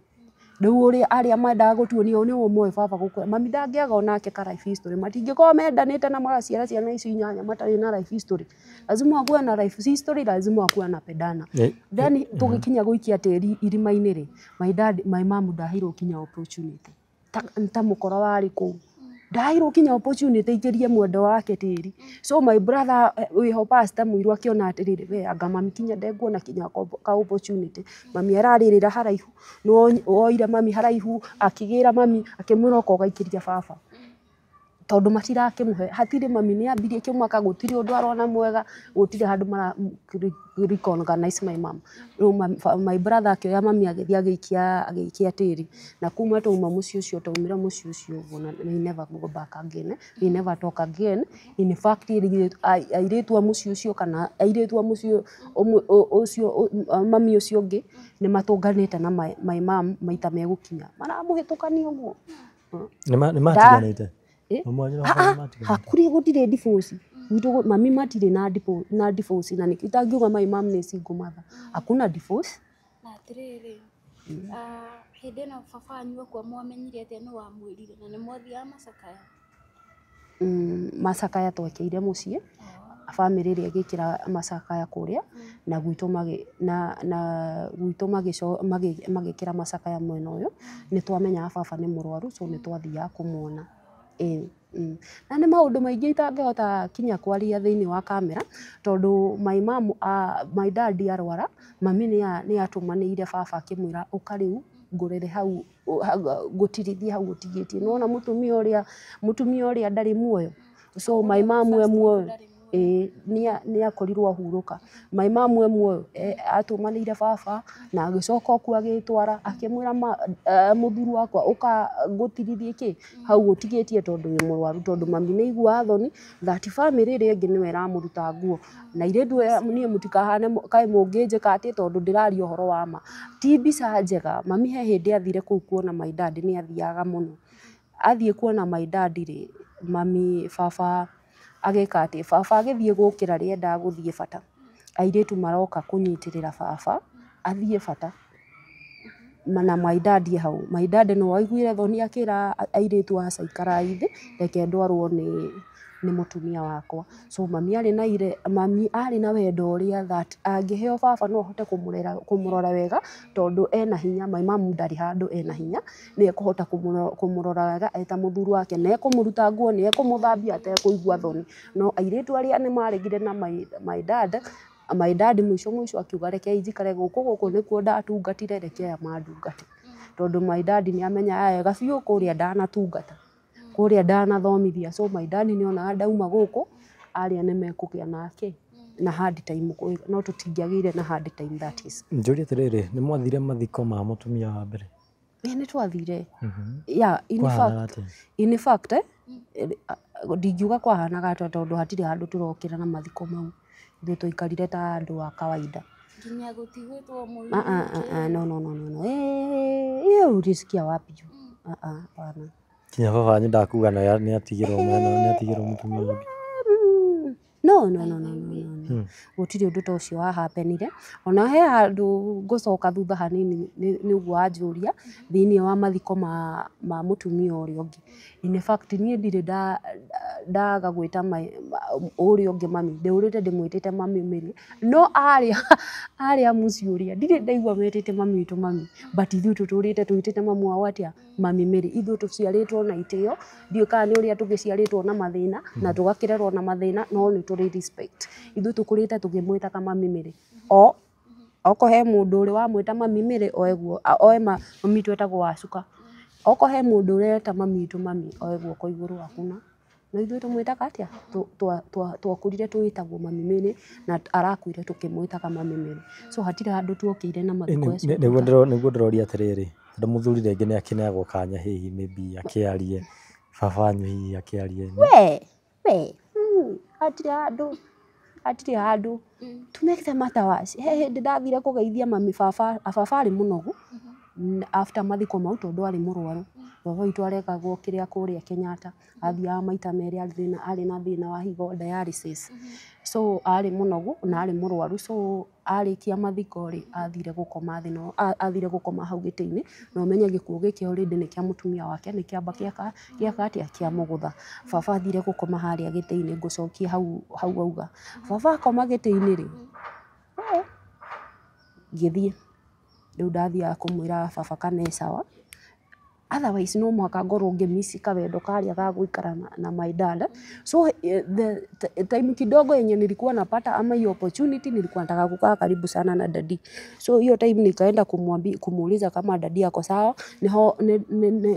Rĩu ũrĩa arĩa mendaga gũtuonia nĩo moĩ baba gũkũra, mami ndangĩaga onake ka life history. Matingĩkorwo mendanĩte na magaciara ciana icio inyanya matarĩ na life history. Lazima akuwe na life history, lazima akuwe anapendana. Then tũgĩkinya gũikia tĩri irima-inĩ rĩ, my dad, my mom ndaheirwo kinya opportunity, ta mũkora warĩ kũu, ndaheirwo kinya opportunity aikĩrie mwendwa wake tĩri. So my brother, wĩho pastor mũirũ, akĩona atĩrĩrĩ, we anga mami kinya ndekuona kinya ka opportunity, mami ararĩrĩra haraihu, nĩ woire mami haraihu, akĩgĩra mami, akĩmwĩra oka ũgaikĩria baba, tondũ matirakĩmũhe hatirĩ. Mami nĩ ambirie kĩmaka, gũtirĩ ũndũ arona mwega, gũtirĩ handũ mara recognize my mom. Rĩu my brother akĩoya mami, agĩthiĩ agĩikia tĩri. Na kuma twauma mũciĩ ũcio, twaumire mũciĩ ũcio ũguo, na we never go back again, we never talk again. In fact, airĩtu a mũciĩ ũcio kana airĩtu a mũciĩ ũcio, mami ũcio ũngĩ, nĩ matũnganĩte na my mom maita megũkinya maramũhĩtũkania ũguo. Nĩ matiganĩte? Eh? Mamu wanyu na Ah, baba ah, nĩ matiganĩte? Hakurĩ, gũtirĩ divorce gwitũ, mami matirĩ na divorce, na nĩkĩo itangiuga my mom nĩ single mother, hakuna divorce. Na atĩrĩrĩ, hĩndĩ ĩno baba wanyu akua, mwamenyire atĩa nĩ wamwĩrire, na nĩ mwathiaga macakaya? Macakaya twekĩire mũciĩ, bamĩrĩ ĩrĩa ĩgĩkĩra macakaya kũrĩa, na gwitũ na gwitũ magĩkĩra macakaya mwena ũyũ. Nĩ twamenyaga baba nĩ mũrwaru, so nĩ twathiaga kũmuona. Ĩĩ. Na nĩ maũndũ maingĩ itangĩhota kinya kwaria thĩinĩ wa kamera, tondũ my mom, my dad arwara, mami nĩ atũmanĩire baba akĩmwĩra, ũka rĩu ngũrere hau, ngũtirithie hau ũtigĩtie. Nĩwona mũtumia ũrĩa ndarĩ muoyo, so my mom e muoyo, ĩĩ, nĩ akorirwo ahurũka. My mom e muoyo, atũmanĩire baba na agĩcoka o kuo agĩtwara, akĩmwĩra, mũthuri wakwa, ũka ngũtirithie kĩ hau ũtigĩtie, tondũ wĩ mũrwaru, tondũ mami nĩ aiguaga thoni that family ĩrĩa ĩngĩ nĩwe ĩramũruta nguo. Na airĩtu aya, niĩ mũtikahane kaĩ mũngĩnjĩka atĩ, tondũ ndĩraria ũhoro wa ma, ti mbica njega. Mami he hĩndĩ athire kũu kuona my dad, nĩ athiaga mũno. Athiĩ kuona my dad rĩ, mami, baba agĩka atĩ, baba agĩthiĩ gũkĩra rĩendaga gũthiĩ bata, airĩtu maroka kũnyitĩrĩra baba athiĩ bata na my dad e hau. My dad no aiguire thoni, akĩra airĩtu, aca, ikarai thĩ, reke ndwarwo nĩ mũtumia wakwa. So mami arĩ na ire, mami arĩ na wendo ũrĩa that angĩheo baba no ahote kũmũrera, kũmũrora wega, tondũ ena hinya. My mom ndarĩ handũ ena hinya, nĩ ekũhota kũmũrora wega eta mũthuri wake, nĩ ekũmũruta nguo, nĩ ekũmũthambia atekũigua thoni. No airĩtu arĩa nĩ maregire na my dad. My dad mũico mũico akiuga, rekei njikare gũkũ, gũkũ nĩkuo ndatungatire, reke aya mandungate, tondũ my dad nĩ amenyaga wega biũ kũrĩa ndanatungata, kũrĩa ndanathomithia. So my dad nĩ onaga ndauma gũkũ, arĩa nĩ mekũgĩa nake na hard time, no tũtingĩagĩire na hard time, that is. Njũrie atĩrĩrĩ, nĩ mwathire mathiko ma mũtumia wa mbere? Ĩ, nĩ twathire. Yeah, in Kwahanaga fact, atĩa? In fact, ndingiuga kwahanaga atĩa, tondũ hatirĩ handũ tũrokĩra na mathiko mau. Ithuĩ twaikarire ta andũ a kawaida. Nginya gũtigwĩtwo mũirũ. Ah, ah, ah, ah, no, no, no, no, no. Eh, hiyo ulisikia wapi juu? Ah, ah, hapana. Kinya baba wanyu ndakuga na nĩ atigĩrwo mwana, nĩ atigĩrwo mũtumia ũngĩ. No, no, no, no, no, no, no. Gũtirĩ ũndũ ta ũcio wahapenire. Ona he handũ ngũcoka thutha hanini nĩ ũguo wanjũria thĩinĩ wa mathiko ma mũtumia ũrĩa ũngĩ. In fact niĩ ndirĩ ndaga gwĩta ũrĩa ũngĩ mami, ndĩũrĩte ndĩmwĩtĩte mami Mary. No arĩa mũciĩ ũrĩa ndirĩ ndaigua metĩte mami witũ mami, but ithuĩ tũtũrĩte twĩtĩte mamu wao atĩa? Mami Mary. Ithuĩ tũciarĩtwo na itĩo, ndiũĩ kana nĩ ũrĩa tũgĩciarĩtwo na mathĩna na tũgakĩrerwo na mathĩna, no nĩ tũrĩ respect. Ithuĩ tũkũrĩte tũkĩmwĩtaga mami Mary. O oko he mũndũ ũrĩ wamwĩta mami Mary oe guo, oe mami witũ etagwo Wacuka. Oko he mũndũ ũreta mami witũ mami oe guoko igũrũ, hakuna. No ithuĩ tũmwĩtaga atĩa? Twakũrire twĩtagwo mami Mary na arakuire tũkĩmwĩtaga mami Mary. So hatirĩ handũ tuokĩire na mathiko acio. Nĩguo ndĩroria atĩrĩrĩ, tondũ mũthuri rĩngĩ nĩ akĩneagwo kanya hihi maybe akĩarie, baba wanyu hihi akĩarie. We, hatirĩ handũ, hatirĩ handũ. To make the matter worse, he hĩndĩ ndathire kũgeithia mami baba, baba arĩ mũnogu after mathiko mau tondũ arĩ mũrwaru. Baba witũ arekagwo kĩrĩa kũrĩa Kenyatta, athiaga maita merĩ, arĩ na thĩna wa higo, dialysis. So arĩ mũnogu na arĩ mũrwaru, so arĩkia mathiko rĩ, athire gũkoma thĩ, no athire gũkoma hau gĩtĩ-inĩ, na ũmenye gĩkuũ gĩkĩ already nĩ kĩa mũtumia wake, nĩ kĩamba gĩaka atĩa, kĩamũgũtha. Baba athire gũkoma harĩa gĩtĩ-inĩ, ngũcokia hau hau auga. Baba akoma gĩtĩ-inĩ rĩ, ngĩthiĩ. Rĩu ndathiaga kũmwĩra baba kana e sawa. Otherwise no mũhaka ngorwo ngĩmiss kawendo karĩa ga gũikara na my dad. So the time kidogo yenye nilikuwa napata ama hiyo opportunity, nilikuwa nataka kukaa karibu sana na daddy. So hiyo time nikaenda kumuuliza kama daddy ako sawa, niho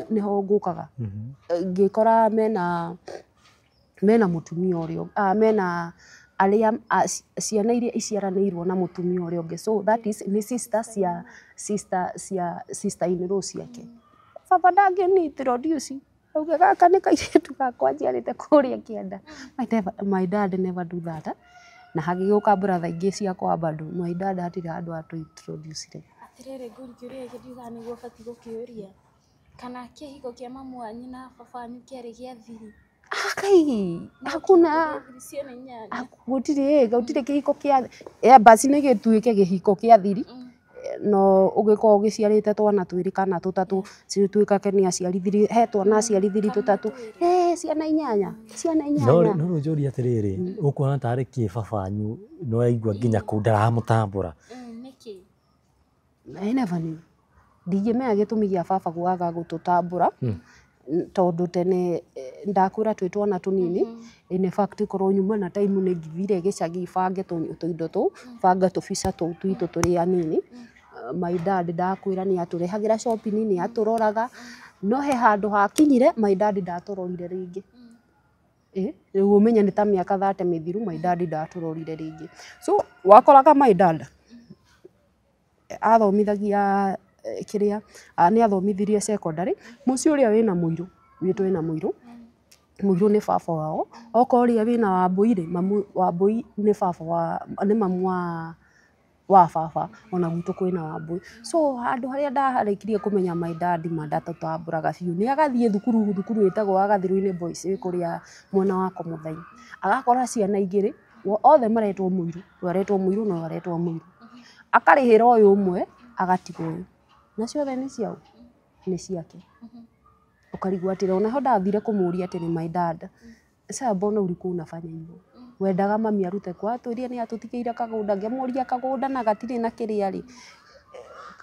niho ngũkaga. Ngĩkora mena mũtumia ũrĩa, mena arĩa ciana iria iciaranĩirwo na mũtumia ũrĩa ũngĩ. So that is nĩ sister cia sister cia sister in law ciake. Baba ndangĩni introduce, auge gaka nĩ kairĩtu gakwa njiarĩte kũrĩa kĩanda. My dad never do that. Na hagĩgĩũka brother ingĩ ciakwa bado, my dad hatirĩ handũ atũ introduce. Atĩrĩrĩ, ngũri kĩũria gĩkĩ ndiugaga nĩguo ũbatiĩ gũkĩũria. Kana kĩhiko kĩa mamu wanyu na baba wanyu kĩarĩ gĩa thiri? Kai, hakuna. Ciana inyanya. Gũtirĩ kĩhiko kĩa basi nĩ gĩtuĩke kĩhiko kĩa thiri. No ũgĩkorwo ũgĩciarĩte twana twĩrĩ kana tũtatũ, cituĩkage nĩ aciarithiri, he twana aciarithiri tũtatũ, ciana inyanya, ciana inyanya. No rĩu njũrie atĩrĩrĩ, ũkuona tarĩ kĩ baba wanyu no aigua nginya kũu ndaramũtambũra? Nĩkĩ? I never knew. Ndingĩmenya gĩtũmi gĩa baba kwaga gũtũtambũra, tondũ tene ndakwĩra twĩ twana tũnini. In fact korwo nyuma na time nĩ ngithire gĩcagi bange tũindo tũu, bange tũbica tũu twitũ tũrĩ anini. My dad ndakwĩra nĩ atũrehagĩra shopping, nĩ atũroraga, no he handũ hakinyire my dad ndatũrorire rĩngĩ. Rĩu ũmenye nĩ ta mĩaka 30 mĩthiru, my dad ndatũrorire rĩngĩ. So wakoraga my dad athomithagia kĩrĩa, nĩ athomithirie secondary, mũciĩ ũrĩa wĩna mũirũ, witũ wĩna mũirũ, mũirũ nĩ baba wao. Okorwo ũrĩa wĩna Wambũi rĩ, mamu Wambũi nĩ baba wa, nĩ mamu wa baba, ona gwitũ kwĩna Wambũi. So handũ harĩa ndarĩkirie kũmenya my dad ma ndatũtambũraga biũ, nĩ agathiĩ thukuru, thukuru ĩtagwo Agathirũ-inĩ Boys ĩ kũrĩa mwena wa Komuthai. Agakora ciana igĩrĩ, othe maretwo mũirũ, ũyũ aretwo mũirũ na ũyũ aretwo mũirũ. Akarĩhĩra ũyũ ũmwe, agatiga ũyũ. Na ciothe nĩ ciaũ? Nĩ ciake. Ũkarigwo atĩrĩ, ona ho ndathire kũmũria atĩrĩ, my dad, sasa mbona ulikuwa unafanya hivyo? Wendaga mami arute kwa, atwĩrire nĩ atũtigĩire kagũnda, ngĩmũria kagũnda na gatirĩ na kĩrĩa rĩ,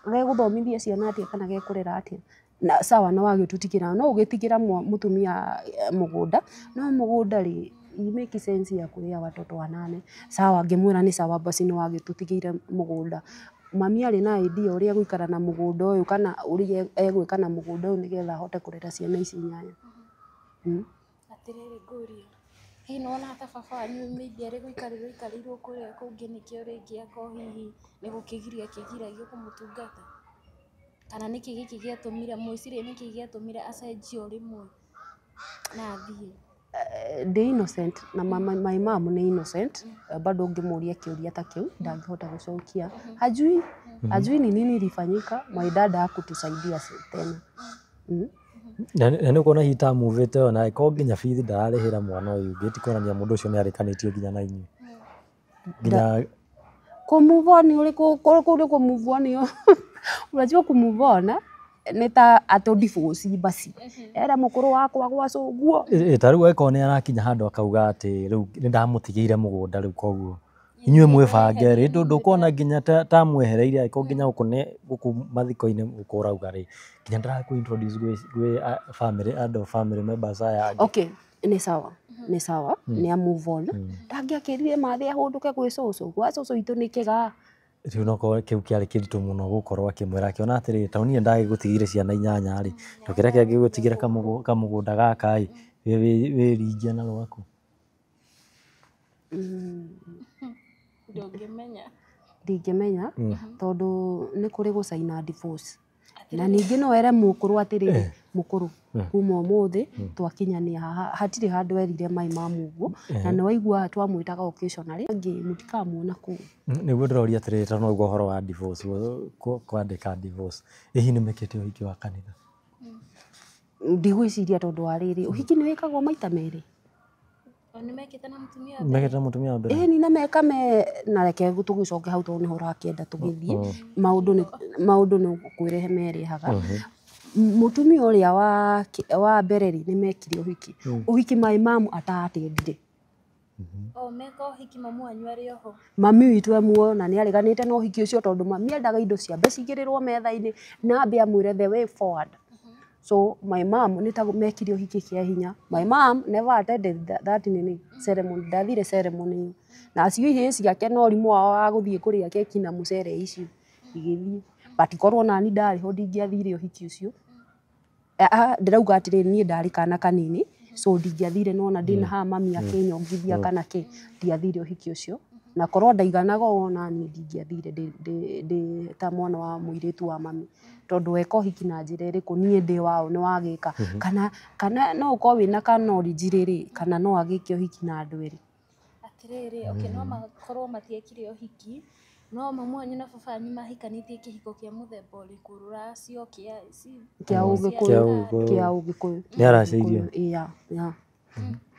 gegũthomithia ciana atĩa kana gekũrera atĩa? Na sawa nĩ wagĩtũtigĩra, no ũgĩtigĩra mũtumia mũgũnda, no mũgũnda rĩ, make sense ya kũrĩa watoto wanane. Sawa, ngĩmwĩra nĩ sawa basi nĩ wagĩtũtigĩire mũgũnda. Mami arĩ na idea ũrĩa egũikara na mũgũnda ũyũ kana ũrĩa egwĩka na mũgũnda ũyũ nĩgetha ahote kũrera ciana ici inyanya. Atĩrĩrĩ ngũrie, hihi nĩ wonaga ta baba wanyu maybe arĩ gũikarĩrwo aikarĩirwo kũrĩa kũngĩ nĩkĩo rĩngĩ akorwo hihi nĩ gũkĩgiria akĩgiragio kũmũtungata? Kana nĩkĩ gĩkĩ gĩatũmire, mwĩcirie nĩkĩ gĩatũmire acenjie o rĩmwe na athiĩ? Ndĩ innocent na my mom nĩ innocent. Bado ũngĩmũria kĩũria ta kĩu ndangĩhota gũcokia, hajui, hajui ni nini ilifanyika. My dad hakutusaidia tena. Na nĩ ũkuona hihi ta muvĩte ona ĩkorwo nginya bithi ndararĩhĩra mwana ũyũ ũngĩ, ti kuonania mũndũ ũcio nĩ arĩkanĩtie nginya na inyuĩ nginya Kũ move on ũrĩkũ? Kũu nĩ kũ move on? Unajua kũ move on nĩ ta atũ divorce basi era mũkũrũ wakwa gwa cũguo. Ĩ, ta rĩu angĩkorwo nĩ arakinya handũ akauga atĩ rĩu nĩ ndamũtigĩire mũgũnda, rĩu koguo inyuĩ mwĩbange rĩ, ndũkuona nginya ta mwehereire, angĩkorwo nginya gũkũ nĩ gũkũ mathiko-inĩ gũkũ ũrauga rĩ, nginya ndarakũ introduce gwĩ family, andũ family members aya angĩ. Okay, nĩ sawa, nĩ sawa, nĩ a move on. Ndangĩakĩrire mathĩ ahũndũke gwĩ cũcũ, gwa cũcũ witũ nĩ kĩgaa. Rĩu nokorwo kĩu kĩarĩ kĩritũ mũno gũkorwo akĩmwĩra akĩona atĩrĩrĩ, ta niĩ ndagĩgũtigĩire ciana inyanya rĩ, ndũkĩreke ngĩgũtigĩre kamũgũnda gaka ĩ, wĩringie na rwaku. Ndũngĩmenya. Ndingĩmenya tondũ nĩ kũrĩ gũcaina divorce, na ningĩ no ere mũkũrũ atĩrĩrĩ, mũkũrũ, kuma ũmũthĩ twakinyania haha, hatirĩ handũ erire mai mamu ũguo, na nĩ waigua twamwĩtaga occasionally angĩ mũtikamuona kũu. Nĩguo ndĩroria atĩrĩrĩ, tondũ noguo ũhoro wa divorce, kwandĩka divorce, ĩ hihi nĩ mekĩte ũhiki wa kanitha? Ndigwĩciria, tondũ wa rĩrĩ, ũhiki nĩ wĩkagwo maita merĩ. O nĩ mekĩte na mũtumia wa mbere? Mekĩte na mũtumia wa mbere. Ĩni na meka me na reke tũgĩcoke hau tondũ nĩho ũrakĩenda tũgĩthiĩ. Maũndũ nĩ kwĩrehe merehaga. Mũtumia ũrĩa wa mbere rĩ, nĩ mekire ũhiki my mom atatendire. O meka ũhiki mamu wanyu arĩ oho? Mami witũ e muoyo na nĩ areganĩte na ũhiki ũcio, tondũ mami endaga indo ciambe cigĩrĩrwo metha-inĩ na ambe amwĩre the way forward. So my mom nĩ ta mekire ũhiki kĩa hinya. My mom never attended that nini ceremony, ndathire ceremony ĩyo, na acio ihĩĩ ciake na ũrimũ wao wa gũthiĩ kũrĩa keki na mũcere icio igĩthiĩ, but korwo nani ndarĩ ho ndingĩathire ũhiki ũcio. Ndĩrauga atĩrĩrĩ, niĩ ndarĩ kana kanini, so ndingĩathire, nona ndĩna haha mami akĩnyongithia kana kĩ, ndiathire ũhiki ũcio, na korwo ndaiganaga ũũ naniĩ ndingĩathire ndĩ ta mwana wa mũirĩtu wa mami, tondũ weka ũhiki na njĩra ĩrĩkũ? Niĩ ndĩ waũ nĩ wagĩka kana no ũkorwo wĩna ka knowledge rĩrĩ, kana no agĩke ũhiki na andũ erĩ. Atĩrĩrĩ, okay, no makorwo matiekire ũhiki, no mamu wanyu na baba wanyu mahikanĩtie kĩhiko kĩa mũthemba ũrĩkũ, rũracio, kĩa kĩa Kĩa ũgĩkũyũ. Ũgĩkũyũ. Kĩa ũgĩkũyũ. Nĩ aracĩirio?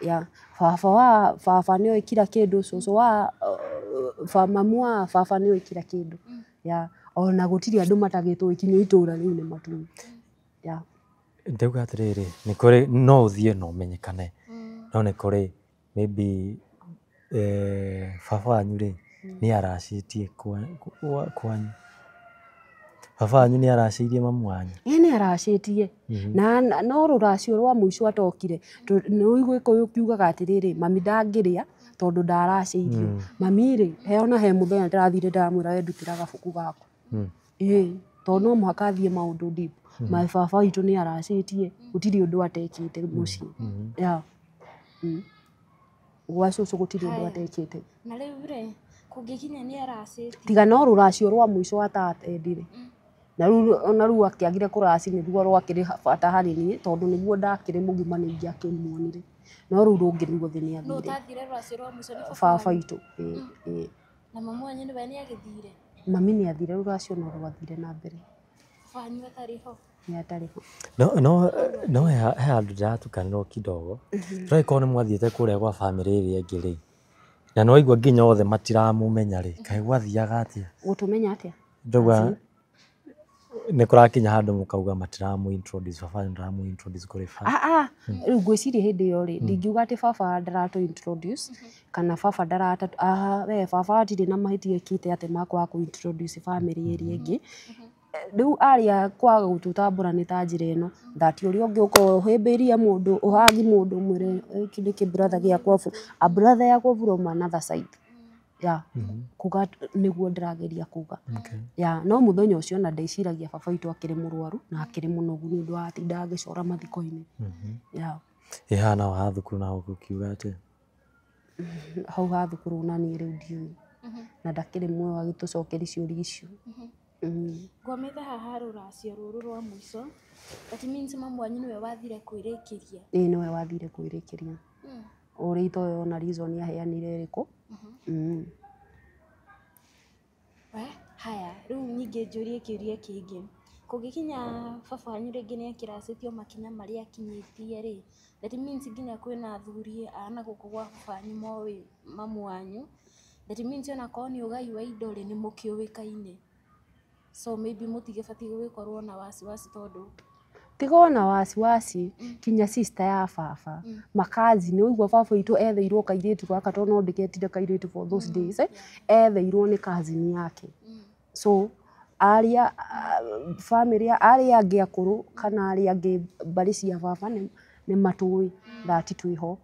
Ya, baba wa baba nĩoĩ kila kĩndũ, cũcũ wa mamu wa baba nĩoĩ kila kĩndũ, ya ona gũtirĩ andũ matagĩtwo kinya itũra rĩu nĩ matũĩ, ya. Ndauga atĩrĩrĩ, nĩ kũrĩ no ũthiĩ na ũmenyekane, no nĩ kũrĩ maybe baba wanyu rĩ, nĩ aracĩtie kwanyu, baba wanyu nĩ aracĩirie mamu wanyu? Ĩ, nĩ aracĩtie na no rũracio rwa mũico atokire. Nĩ Gĩkũyũ kiugaga atĩrĩrĩ, mami ndangĩrĩa tondũ ndaracĩirio. Mami rĩ, he ona he mũthenya ndĩrathire ndamwĩra, we ndutĩra gabuku gaku. Ĩ, tondũ no mũhaka athiĩ maũndũ deep. My baba witũ nĩ aracĩtie, gũtirĩ ũndũ atekĩte mũciĩ, ya. Gwa cũcũ gũtirĩ ũndũ Haya. atekĩte. Na rĩu rĩ, kũngĩkinya nĩ aracĩtie, Tiga no rũracio rwa mũico atatendire, na rĩu ona rĩu akĩagire kũraci nĩruo rwakĩrĩ bata harĩ niĩ, tondũ nĩguo ndakĩrĩ mũgima nĩ ingĩakĩmuonire, no rĩu rũngĩ ruothe nĩ nũ athire. Ũtathire rũracio rwa mũico nĩ Baba baba wanyu? witũ, ĩ, ĩ. Na mamu wanyu nĩwe nĩ agĩthire? Mami nĩ athire rũracio no rwathire na mbere. Baba wanyu atarĩ ho? Nĩ atarĩ ho. No he handũ ndĩratukanĩrwo kidogo. Tũragĩkorwo nĩ mwathiĩte kũrĩa gwa bamĩrĩ ĩrĩa ĩngĩ rĩ, na nĩ waigua nginya othe matiramũmenya rĩ, kaĩ gwathiaga atĩa? Gũtũmenya atĩa? Ndauga nĩ kũrakinya handũ mũkauga matiramũ introduce, baba wanyu ndaramũ introduce kũrĩ Ah, ah, rĩu ngwĩciria hĩndĩ ĩyo rĩ, ndingiuga atĩ baba ndaratũ introduce kana baba ndarata. Ah, we baba hatirĩ na mahĩtia ekĩte atĩ makwaga kũ introduce family ĩrĩa ĩngĩ. Rĩu arĩa kwaga gũtũtambũra nĩ ta njĩra ĩno that ũrĩa ũngĩ ũkorwo ũhĩmbĩirie mũndũ, ũhagi mũndũ, ũmwĩre gĩkĩ nĩ kĩ brother gĩakwa, a brother yakwa from another side, ya kuga nĩguo ndĩrageria kuga. Ya, no mũthenya ũcio na ndeciragia baba witũ akĩrĩ mũrwaru na akĩrĩ mũnogu nĩ ũndũ wa atindaga agĩcora mathiko-inĩ, ya. Ĩ haha naho ha thukuru naho gũkiuga atĩa? Hau ha thukuru na niĩ rĩu ndiũĩ, na ndakĩrĩ muoyo agĩtũcokeria ciũria icio. Ngwamĩte haha rũracio rũrũ rwa mũico, that means mamu wanyu nĩwe wathire kwĩrĩkĩria? Ĩĩ, nĩwe wathire kwĩrĩkĩria. Ũrĩa itoĩ ona reason aheanire ĩrĩkũ. We, haya rĩu ningĩ njũrie kĩũria kĩngĩ. Kũngĩkinya baba wanyu rĩngĩ nĩ akĩracĩtio makinya marĩa akinyĩtie rĩ, that means nginya kwĩna athuri a na gũkũ gwa baba wanyu moĩ mamu wanyu, that means onakorwo nĩ ũgai wa indo rĩ, nĩ mũkĩũĩkaine. So maybe mũtigĩbatiĩ gũgĩkorwo na wasiwasi tondũ Tiga ona wasiwasi, kinya sister ya baba, makazi nĩ ũigua baba witũ etheirwo kairĩtu gaka, tondũ no ndĩgetire kairĩtu for those days, etheirwo nĩ cousin yake. So arĩa family arĩa angĩ akũrũ kana arĩa angĩ mbarĩ cia baba nĩ matũĩ that twĩho.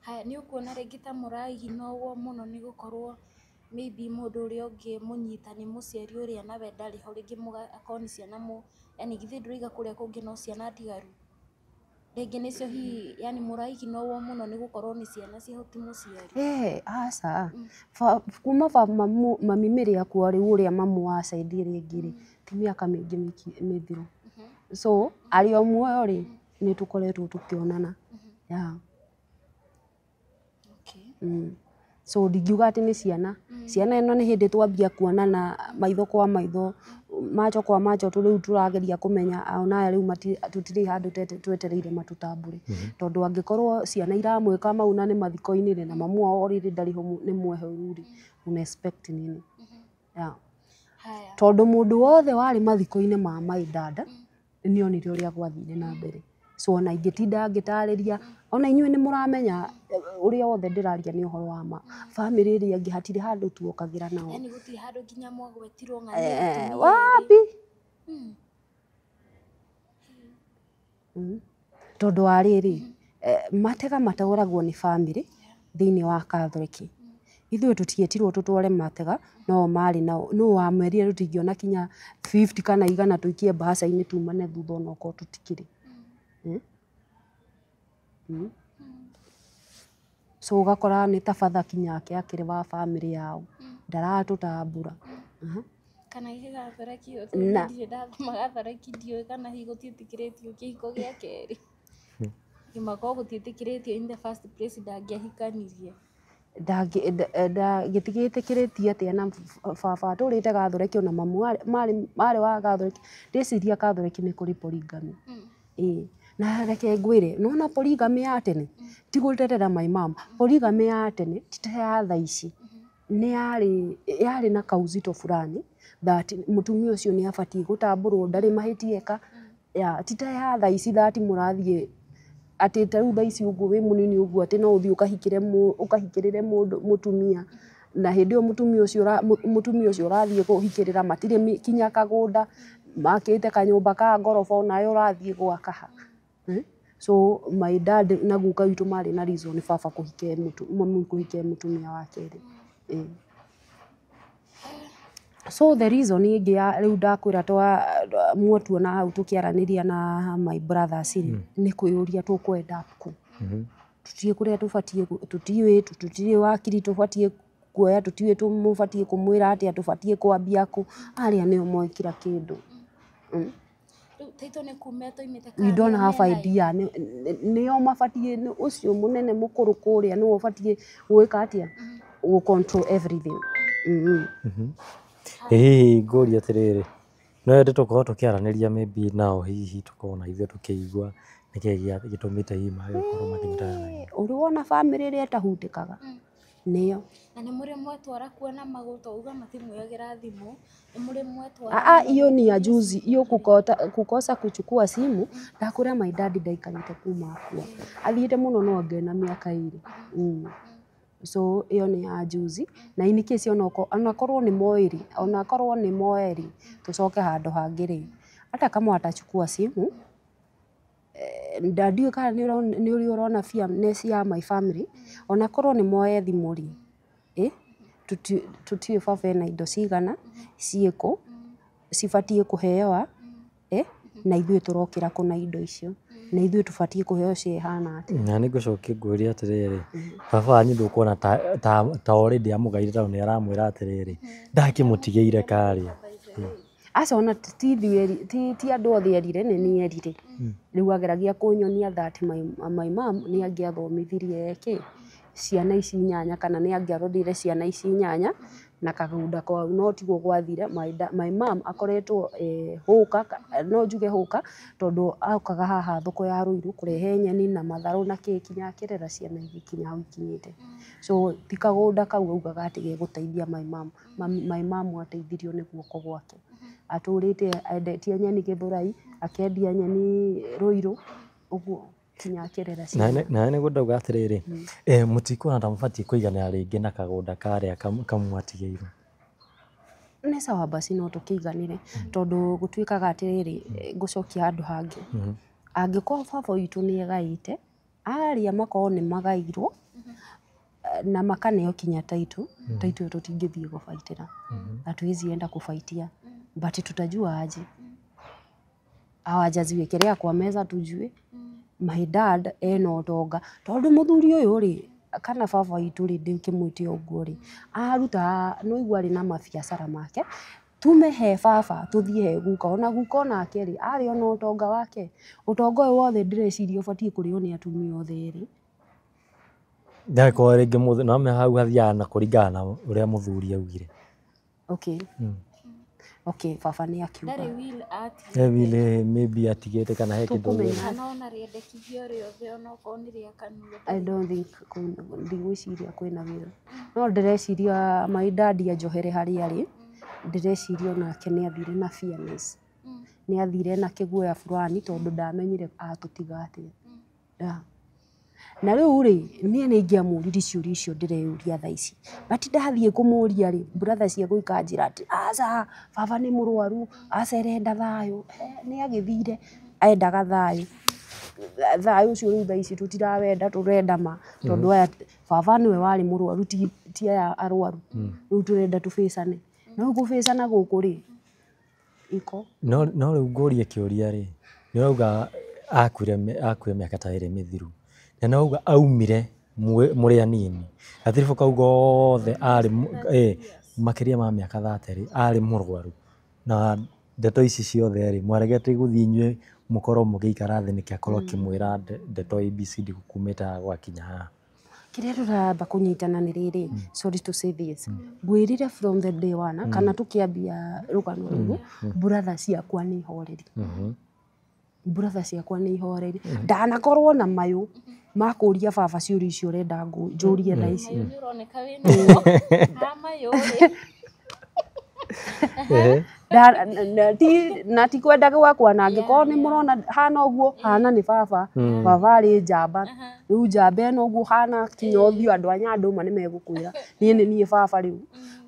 Haya, nĩ ũkuona rĩngĩ ta mũraiginowo mũno nĩ gũkorwo maybe mũndũ ũrĩa ũngĩ mũnyitani mũciari ũrĩa nawe ndarĩ ho, rĩngĩ akorwo nĩ ciana yani githĩ ndũraiga kũrĩa kũngĩ no ciana ndigaru, rĩngĩ nĩcio hihi yani mũraiginowo mũno nĩ gũkorwo nĩ ciana ciĩho ti mũciari. Aca. Kuma mami mĩrĩ akua rĩu ũrĩa mamu wa side ĩrĩa ĩngĩ rĩ, ti mĩaka mĩingĩ mĩthiru. So arĩ o muoyo rĩ, nĩ tũkoretwo tũkĩonana. Yeah. So ndingiuga atĩ nĩ ciana. Ciana ĩno nĩ hĩndĩ twambia kuonana maitho kwa maitho, macho kwa macho, rĩu tũrageria kũmenya ona aya rĩu tũtirĩ handũ twetereire matũtambũre. Tondũ angĩkorwo ciana iramwĩka mau na nĩ mathiko-inĩ rĩ, na mamu wao already ndarĩ ho nĩ mweheru rĩ, una expect nini? Yeah. Haya. Tondũ mũndũ wothe warĩ mathiko-inĩ ma my dad nĩ onire ũrĩa gwathire na mbere. So ona ingĩtinda ngĩtarĩria, ona inyuĩ nĩ mũramenya ũrĩa wothe ndĩraria nĩ ũhoro wa ma. Family ĩrĩa ĩngĩ hatirĩ handũ tuokagĩra nao. Yani gũtirĩ handũ nginya mwagwetirwo ng'ania atumia erĩ. Wapi? Tondũ wa rĩrĩ, matega matwaragwo nĩ family thĩinĩ wa Catholic. Ithuĩ tũtiĩtirwo tũtware matega, no marĩ nao. Nũ wamerire tũtingĩona kinya 50 kana 100 tũikie mbahaca-inĩ tumane thutha onokorwo tũtikĩrĩ. So ũgakora nĩ ta batha kinya ake akĩrĩ wa family yao, ndaratũtambũra. Kana gĩkĩ gatharaki, ndirĩ ndathoma gatharaki, ndiũĩ kana hihi gũtiĩtĩkĩrĩtio kĩhiko gĩa kerĩ. Gĩmakorwo gũtiĩtĩkĩrĩtio in the first place ndangĩahikanirie. Gĩtigĩtĩkĩrĩtio atĩa na baba atũrĩte Gathoreki ona mamu marĩ wa Gathoreki. Ndĩciria Gathoreki nĩ kũrĩ polygamy. Ĩĩ. Na reke ngwĩre, nĩwona polygamy ya tene, ti gũtetera my mom, polygamy ya tene ti ta ya thaa ici. Nĩ yarĩ na kauzito fulani that mũtumia ũcio nĩ abatiĩ gũtambũrwo ndarĩ mahĩtia eka. Ti ta ya thaa ici that mũrathiĩ atĩ ta rĩu thaa ici ũguo wĩ mũnini ũguo atĩ no ũthiĩ ũkahikĩrĩre mũndũ mũtumia, na hĩndĩ ĩyo mũtumia ũcio ũrathiĩ kũhikĩrĩra matirĩ kinya kagũnda, makĩte kanyũmba ka ngoroba onawe ũrathiĩ gwaka ha. So my dad na guka witũ marĩ na reason baba kũhikia mami kũhikia mũtumia wa kerĩ. So the reason ĩngĩ ya rĩu ndakwĩra twa muotuona hau tũkĩaranĩria na my brothers rĩ, nĩ kwĩyũria tũkwenda kũ. Tũtiũĩ kũrĩa tũbatiĩ, tũtiũĩ, tũtiũĩ wakiri tũbatiĩ kuoya, tũtiũĩ tũmũbatiĩ kũmwĩra atĩa, tũbatiĩ kwambia kũ. Arĩa nĩo moĩ kila kĩndũ. Rĩu taitũ nĩ kuma tũimĩte. We don't have idea. Nĩo mabatiĩ, ũcio mũnene mũkũrũ kũrĩa nĩwe ũbatiĩ gwĩka atĩa, gũ control everything. Ĩ hihi ngũrie atĩrĩrĩ, no wende tũkorwo tũkĩaranĩria maybe nao, hihi tũkorwo na ithuĩ tũkĩigua nĩkĩĩ gĩtũmĩte hihi mage gũkorwo makĩnyitana na inyuĩ? Ũrĩ wona bamĩrĩ ĩrĩa ĩtahutĩkaga? Nĩyo. Na nĩ mũrĩ mwetwara kuona magũrũ, to uga matimuoyagĩra thimũ, nĩ mũrĩ mwetwara? Hiyo ni ya juzi, hiyo kukosa kuchukua simu. Ndakwĩra my dad ndaikarĩte kuma akua, athiĩte mũno no angĩ na mĩaka 2. So ĩyo nĩ ya juzi, na in case onakorwo nĩ moĩ rĩ, onakorwo nĩ moe rĩ, tũcoke handũ hangĩ rĩ, hata kama watachukua simu, ndiũĩ kana nĩ ũrĩ ũrona fairness ya my family, onakorwo nĩ moe thimũ rĩ, tũtiũĩ baba ena indo cigana, ciĩkũ, cibatiĩ kũheo a, na ithuĩ tũrokĩra kũ na indo icio, na ithuĩ tũbatiĩ kũheo cihana atĩa. Na nĩ ngũcokia ngũrie atĩrĩrĩ, baba wanyu ndũkuona ta already amũgaire, tondũ nĩ aramwĩra atĩrĩrĩ, ndakĩmũtigĩire karĩa. Aca ona ti ithuĩ ti andũ othe erire, nĩ niĩ erire. Rĩu ageragia kũnyonia that my mom nĩ angĩathomithirie kĩ ciana ici inyanya, kana nĩ angĩarorire ciana ici inyanya na kagunda kau, no tiguo gwathire. My mom akoretwo hũka, no njuge hũka, tondũ okaga haha thoko ya Ruiru kũrehe nyeni na matharũ na kĩ, kinya akĩrera ciana ikinya hau ikinyĩte. So ti kagũnda kau augaga atĩ gegũteithia my mom. My mom ateithirio nĩ guoko gwake. Atũrĩte endetie nyeni Gĩthũrai, akendia nyeni Ruiru, ũguo kinya akĩrera ciana. Nawe nĩguo ndauga atĩrĩrĩ, mũtikuona ta mũbatiĩ kũiganĩra rĩngĩ na kagũnda karĩa kamwatigĩirwo? Nĩ sawa basi, no tũkĩiganĩre, tondũ gũtuĩkaga atĩrĩrĩ, ngũcokia handũ hangĩ. Angĩkorwo baba witũ nĩ agaĩte, arĩa makorwo nĩ magairwo na makaneo kinya title, title tũtingĩthiĩ gũbaitĩra, hatuwezi enda kufaitia, but tutajua aje hawajaziwekelea kwa meza tujue my dad ena ũtonga, tondũ mũthuri ũyũ rĩ, kana baba witũ rĩ, ndĩkĩmwĩte ũguo rĩ, aruta no igua arĩ na mabiacara make, tume he baba tũthiĩ he guka, ona guka onake rĩ, arĩ ona ũtonga wake. Ũtonga ũyũ wothe ndĩreciria ũbatiĩ kũrĩo nĩ atumia othe erĩ. Ndagĩkorwo rĩngĩ no hau hathiaga na kũringana na ũrĩa mũthuri augire. Okay. Okay, baba nĩ akiuga. Ndarĩ will atigĩte. He will maybe atigĩte kana he kĩndũ. Tũkũmenya. Kana ona rĩendekithio rĩothe, ona okorwo nĩ rĩa kanua. I don't think, ndigwĩciria kwĩna will. No ndĩreciria my dad anjohere harĩa arĩ, ndĩreciria onake nĩ athire na fairness. Nĩ athire na kĩguoya fulani, tondũ ndamenyire atũtiga atĩa. Yeah. Na rĩu rĩ, niĩ nĩ ingĩamũririe ciũria icio ndĩreyũria thaa ici, but ndathiĩ kũmũria rĩ, brother ciakwa ikanjĩra atĩ aca, baba nĩ mũrwaru, aca arenda thayũ. Nĩ agĩthire endaga thayũ. Thayũ ũcio rĩu thaa ici tũtirawenda, tũrenda ma, tondũ aya baba nĩwe warĩ mũrwaru, ti aya arwaru. Rĩu tũrenda tũbĩcane. No kũbĩcana gũkũ rĩ, iko. No rĩu ngũrie kĩũria rĩ, nĩ ũrauga akuire mĩaka ta ĩrĩ mĩthiru, na nĩ ũrauga aumire mũrĩ anini, gatiribũ kau gothe arĩ makĩria ma mĩaka 30 rĩ, arĩ mũrwaru, na ndeto ici ciothe rĩ, mwaregete gũthiĩ inyuĩ mũkorwo mũgĩikara thĩ nĩkĩ akorwo akĩmwĩra ndeto ABCD kumĩte haha gwakinya haha? Kĩrĩa tũramba kũnyitana nĩ rĩrĩ, sorry to say this, ngwĩrire from the day one, kana tũkĩambia rũgano rũrũ, brother ciakwa nĩ ihoreri. Brother ciakwa nĩ ihoreri. Ndanakorwo na mayũ makũria baba ciũria icio ũrenda njũrie thaa ici. Mayũ nĩ ũroneka wĩnamo. Ha mayũ rĩ. Na ti kwenda gwakwa, na angĩkorwo nĩ mũrona hana ũguo, hana nĩ baba. Baba arĩ njamba. Rĩu njamba ĩno ũguo hana kinya ũthiũ, andũ a Nyandũma nĩ megũkwĩra niĩ nĩ niĩ baba rĩu.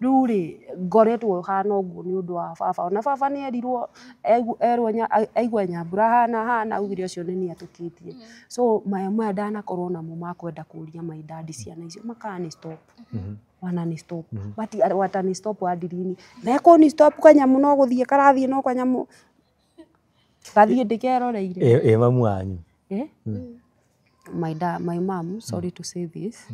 Rĩu rĩ, ngoretwo hana ũguo nĩ ũndũ wa baba. Ona baba nĩ erirwo, erwo aigua Nyambura hana hana, augire ũcio nĩ niĩ atũkĩtie. So maya maya ndanakorwo namo ma kwenda kũria my dad ciana icio, makani stop. Wanani stop. But watani stop hadi lini? Mekũni stop kanyamũ no gũthiĩ karathiĩ no kanyamũ gathiĩ ndĩkeroreire. Ĩ mamu wanyu? My dad, my mom, sorry to say this,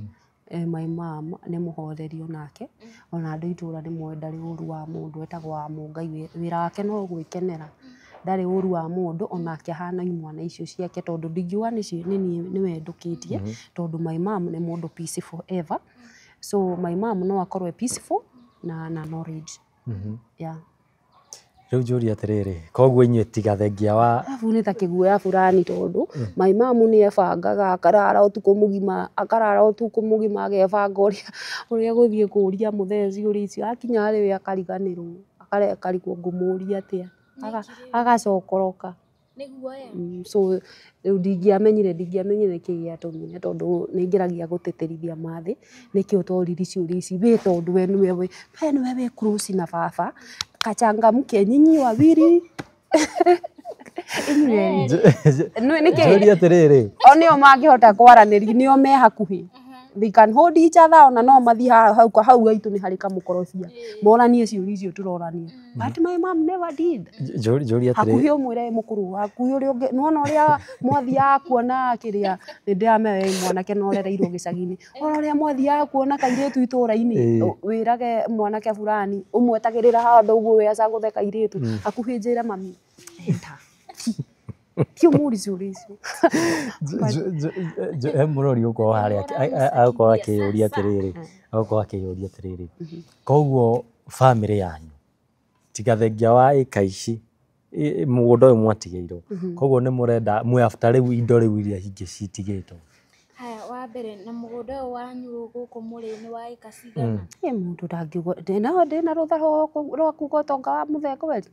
my mom nĩ mũhoreri onake, ona andũ itũra nĩ moĩ ndarĩ ũru wa mũndũ, etagwo wa Mũngai, wĩra wake no gwĩkenera, ndarĩ ũru wa mũndũ, onake ahana imwana icio ciake, tondũ ndingiuga nĩ niĩ nĩwe ndũkĩtie, tondũ my mom nĩ mũndũ peaceful ever. So my mom no akorwo e peaceful na knowledge. Yeah. Rĩu njũrie atĩrĩrĩ, koguo inyuĩ tiga thengia wa Arabu nĩ ta kĩguoya fulani, tondũ my mom nĩ ebangaga akarara ũtukũ mũgima, akarara ũtukũ mũgima agebanga ũrĩa gũthiĩ kũria mũthee ciũria icio, akinya harĩ we akariganĩrwo, akarigwo ngũmũria atĩa, agacokoroka. Nĩ guoya. So rĩu ndingĩamenyire nĩkĩ gĩatũmire, tondũ nĩ ngeragia gũtĩtĩrithia mathĩ, nĩkĩ ũtoririe ciũria ici wĩ, tondũ we nĩwe wĩ close na baba, kachangamke nyinyi wawili. Inyuĩ nĩkĩ Njũrie atĩrĩrĩ, o nĩo mangĩhota kwaranĩria, nĩo me hakuhĩ. They can hold each other, ona no mathiĩ hau hau haitũ nĩ harĩ kamũkorobia, moranie ciũria icio tũrorania, but my mom never did. Njũrie atĩrĩ. Hakuhĩ ũmwĩre mũkũrũ, hakuhĩ ũrĩa ũngĩ, nĩwona ũrĩa mwathiaga kuona kĩrĩa, nĩ ndĩramenya wĩ mwanake na ũrereirwo gĩcagi-inĩ, ona ũrĩa mwathiaga kuona kairĩtu itũũra-inĩ, wĩrage mwanake fulani ũmwetagĩrĩra handũ ũguo we acagũthe kairĩtu, hakuhĩ njĩre mami enda ti ũmũri ciũria icio. He mũrori ũkorwo harĩa agũkorwo akĩyũria atĩrĩrĩ, koguo bamĩrĩ yanyu tiga thengia wa ĩka ici, mũgũnda ũyũ mwatigĩirwo, koguo nĩ mũrenda mwĩ after rĩu indo rĩu iria ingĩ citigĩtwo? Haya, wa mbere, na mũgũnda ũyũ wanyu gũkũ mũrĩ nĩ wa ĩka cigana? Ĩ mũndũ ndangiuga ndĩna rũtha rwa kuga ũtonga wa mũthee kweri.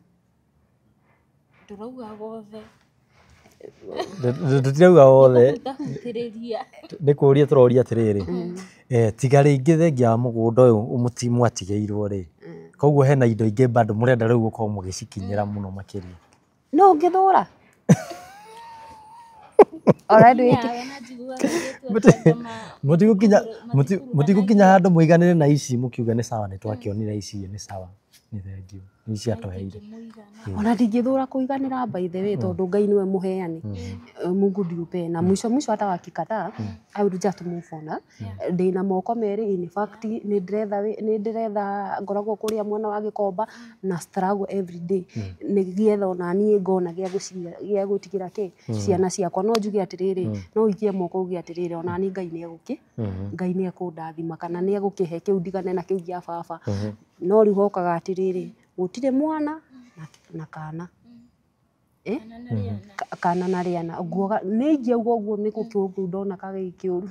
Ndũrauga wothe. Tũtirauga wothe. Hutahutĩrĩria. Nĩ kũria tũroria atĩrĩrĩ, tiga rĩngĩ thengia wa mũgũnda ũyũ mwatigĩirwo rĩ, koguo hena indo ingĩ bado mũrenda rĩu gũkorwo mũgĩcikinyĩra mũno makĩria? No ũngĩthũra Ora ndwĩke. Nawe na njiguaga airĩtu akĩamba Mũtigũkinya handũ mũiganĩre na ici mũkiuga nĩ sawa, nĩ twakĩonire ici, nĩ sawa, nĩ thengiũ, nĩ ici atũheire? Mũigana. Ona ndingĩthũra kũiganĩra, by the way, tondũ Ngai nĩwe mũheani. Mungu ndiye upena. Mwisho mwisho hata wakikataa, I would just move on. Ndĩna moko merĩ, in fact nĩ ndĩretha nĩ ndĩretha, ngoragwo kũrĩa mwena wa Gĩkomba na struggle every day nĩgetha ona niĩ ngona gĩa gũcia gĩa gũtigĩra kĩ ciana ciakwa. No njuge atĩrĩrĩ, no ũikie moko uge atĩrĩrĩ, ona niĩ Ngai nĩ egũkĩ Ngai nĩ ekũndathima kana nĩ egũkĩhe kĩu ndigane na kĩu gĩa baba. No rĩu hokaga atĩrĩrĩ, gũtirĩ mwana na kana. Kana na rĩana. Kana na rĩana nguoga nĩ ingĩauga ũguo nĩ gũkĩũru, ndona kagĩ kĩũru.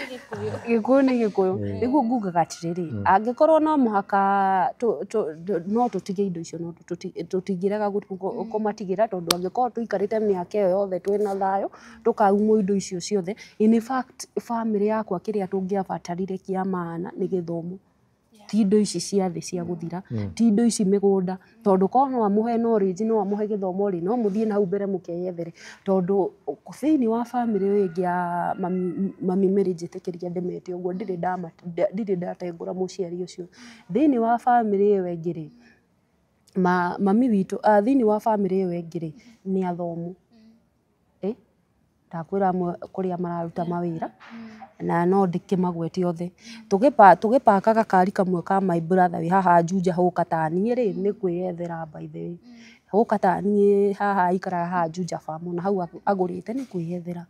Gĩkũyũ. Gĩkũyũ nĩ gĩkũyũ. Nĩguo ngugaga atĩrĩrĩ, angĩkorwo no mũhaka no tũtige indo icio, no tũtingĩrega kũmatigĩra, tondũ angĩkorwo tũikarĩte mĩaka ĩyo yothe twĩna thayũ, tũkaumwo indo icio ciothe. In fact, family yakwa kĩrĩa tũngĩabatarire kĩa maana nĩ gĩthomo, ti indo ici cia thĩ cia gũthira, ti indo ici mĩgũnda, tondũ korwo no amũhe knowledge, no amũhe gĩthomo rĩ, no mũthiĩ na hau mbere mũkeyethere, tondũ thĩinĩ wa family ĩyo ĩngĩ ya mami, mami Mary, njĩtĩkĩria ndĩmete ũguo, ndirĩ ndatengũra mũciari ũcio. Thĩinĩ wa family ĩyo ĩngĩ rĩ, mami witũ, thĩinĩ wa family ĩyo ĩngĩ rĩ, nĩ athomu. Ndakwĩra amwe kũrĩa mararuta mawĩra na no ndĩkĩmagwete othe. Tũgĩpaka gakari kamwe ka my brother wĩ haha Juja, hũka ta niĩ rĩ, nĩ kwĩyethera, by the way. Hũka ta niĩ haha aikaraga haha Juja farm, na hau agũrĩte nĩ kwĩyethera.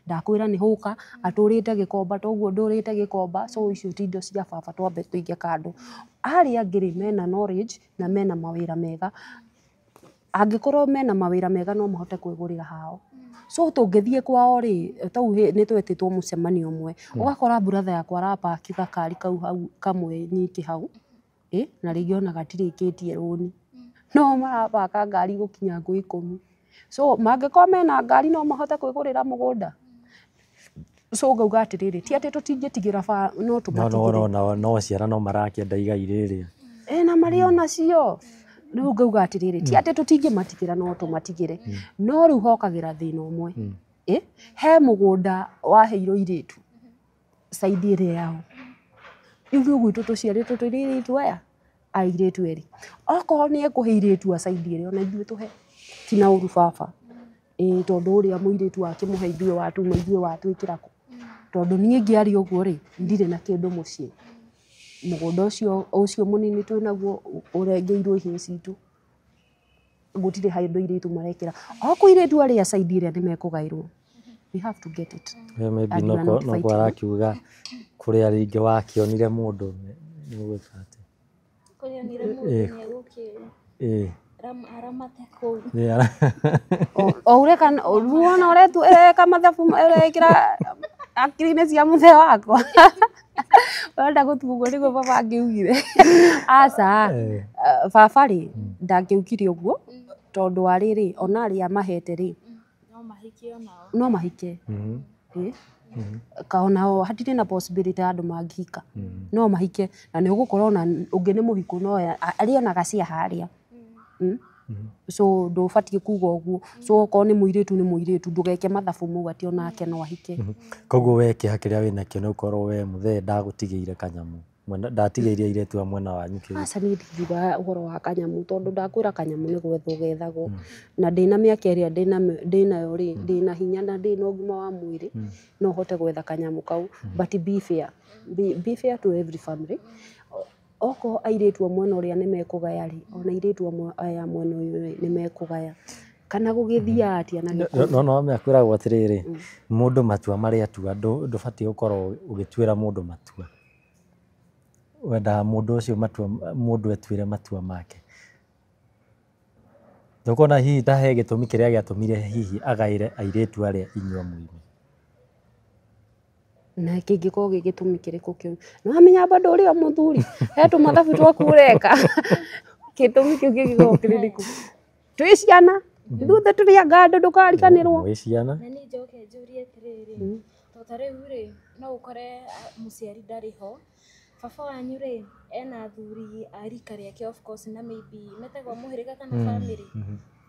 Ndakwĩra nĩ hũka atũrĩte Gĩkomba, toguo ndũrĩte Gĩkomba, so icio ti indo cia baba, twambe tũige kando. Arĩa angĩ rĩ, mena knowledge na mena mawĩra mega. Angĩkorwo mena mawĩra mega, no mahote kwĩgũrĩra hao. So tũngĩthiĩ kwao rĩ, tau nĩ twetĩtwo mũcemanio ũmwe, ũgakora brother yakwa arapaki gakari kau hau kamwe nyiki hau, ĩ na rĩngĩ ona gatirĩkĩtie rũni, no marabaka ngari gũkinya ngũ 10. So mangĩkorwo mena ngari, no mahote kwĩgũrĩra mũgũnda. So ngauga atĩrĩrĩ, ti atĩ tũtingĩtigĩra ba, no No tũmatigĩre. No, no ciana no marakĩenda igai rĩrĩa. Ĩ na marĩ onacio. Rĩu ngauga atĩrĩrĩ, ti atĩ tũtingĩmatigĩra, no tũmatigĩre, no rĩu hokagĩra thĩna ũmwe. Ĩ he mũgũnda waheirwo irĩtu side ĩrĩa yao, ithuĩ gwitũ tũciarĩtwo tũrĩ airĩtu aya, airĩtu erĩ. Okorwo nĩ ekũhe irĩtu a side ĩrĩa, ona ithuĩ tũhe, ti na ũru baba. Ĩ tondũ ũrĩa mũirĩtu akĩmũhe ithuĩ watuma ithuĩ watwĩkĩra kũ? Tondũ niĩ ngĩaria ũguo rĩ, ndirĩ na kĩndũ mũciĩ. Mũgũnda ũcio ũcio mũnini twĩnaguo ũrengeirwo ihĩĩ citũ, gũtirĩ handũ airĩtu marekĩra. Okorwo airĩtu arĩa side ĩrĩa nĩ mekũgaĩrwo, we have to get it. Maybe And we are not noko fighting. Arakiuga kũrĩa rĩngĩ wakĩonire mũndũ nĩ ũgwĩka atĩa? Kũrĩa onire mũndũ nĩ egũkĩ aramate kũu. O ũreka wona ũretu ũreka mathabu, ũrekĩra akiri-inĩ cia mũthee wakwa, ũrenda gũtua ũguo nĩguo baba angĩugire? Aca. Baba rĩ, ndangĩugire ũguo, tondũ wa rĩrĩ, ona arĩa mahete rĩ, No mahike onao. No mahike. Ĩ kaonao hatirĩ na possibility ya andũ mangĩhika, no mahike, na nĩ ũgũkora ona ũngĩ nĩ mũhiku, no arĩonaga cia harĩa. So ndũbatiĩ kuga ũguo. So okorwo nĩ mũirĩtu nĩ mũirĩtu, ndũgeke mathabu mau atĩ onake no ahike. Koguo we kĩeha kĩrĩa wĩnakĩo nĩ ũkorwo we mũthee ndagũtigĩire kanyamũ, ndatigĩire airĩtu a mwena wanyu kĩu. Aca, niĩ ndingiuga ũhoro wa kanyamũ, tondũ ndakwĩra kanyamũ nĩ gwethwo gethagwo. Na ndĩna mĩaka ĩrĩa ndĩnayo rĩ, ndĩna hinya na ndĩna ũgima wa mwĩrĩ, no hote gwetha kanyamũ kau. But be fair, be fair to every family. Okorwo airĩtu a mwena ũrĩa nĩ mekũgaya rĩ, ona airĩtu amwe aya mwena ũyũ rĩ, nĩ mekũgaya, kana gũgĩthiaga atĩa na Gĩkũyũ? No no kwĩragwo atĩrĩrĩ, mũndũ matua marĩa atua, ndũbatiĩ gũkorwo ũgĩtuĩra mũndũ matua. Wendaga mũndũ ũcio matua, mũndũ etuĩre matua make. Ndũkuona hihi ta he gĩtũmi kĩrĩa gĩatũmire hihi agaĩre airĩtu arĩa inyuĩ muime? Na kĩngĩkorwo gĩ gĩtũmi kĩrĩkũ kĩu? Nĩ wamenya bado ũrĩ o mũthuri, he tũmathabu twaku ũreka. Gĩtũmi kĩu kĩngĩkorwo kĩrĩkũ? Twĩ ciana ithuothe tũrĩ anga andũ, ndũkariganĩrwo. Mwĩ ciana. Na niĩ njoke njũrie atĩrĩrĩ, to ta rĩu rĩ, no ũkore mũciari ndarĩ ho, baba wanyu rĩ ena athuri a rika rĩake, of course, na maybe metagwo mũhĩrĩga kana family,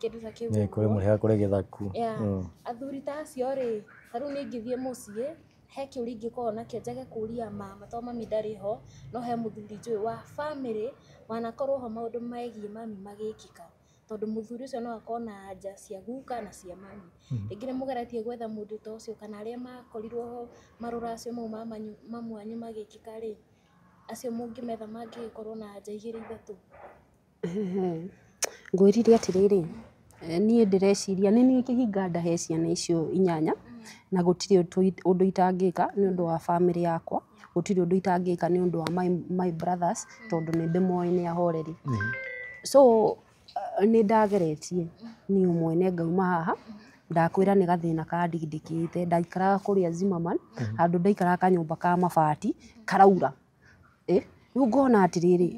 kĩndũ ta kĩu. Nĩ kũrĩ ũguo. Mũhĩrĩga, kũrĩ gĩthaku. Yeah. Athuri ta acio rĩ, ta rĩu niĩ ingĩthiĩ mũciĩ, he kĩũria ingĩkorwo nakĩo njage kũria mama, tondũ mami ndarĩ ho, no he mũthuri njũĩ wa family wanakorwo ho maũndũ megiĩ mami magĩkĩka, tondũ mũthuri ũcio no akorwo na anja cia guka na cia mami. Rĩngĩ nĩ mũgeretie gwetha mũndũ ta ũcio, kana arĩa makorirwo ho marũracio mau ma mamu wanyu magĩkĩka rĩ, acio mũngĩmetha mangĩgĩkorwo na anja igĩrĩ ithatũ? Ngwĩrire atĩrĩrĩ, niĩ ndĩreciria nĩ niĩ kĩhinga nda he ciana icio inyanya, na gũtirĩ ũndũ itangĩka nĩ ũndũ wa family yakwa, gũtirĩ ũndũ itangĩka nĩ ũndũ wa my brothers, tondũ nĩ ndĩmoĩ nĩ ahoreri. So nĩ ndageretie niĩ mwene ngauma haha. Ndakwĩra nĩ gathĩna kandindĩkĩte. Ndaikaraga kũrĩa Zimmerman, handũ ndaikaraga kanyũmba ka mabati karaura. Rĩu ngona atĩrĩrĩ,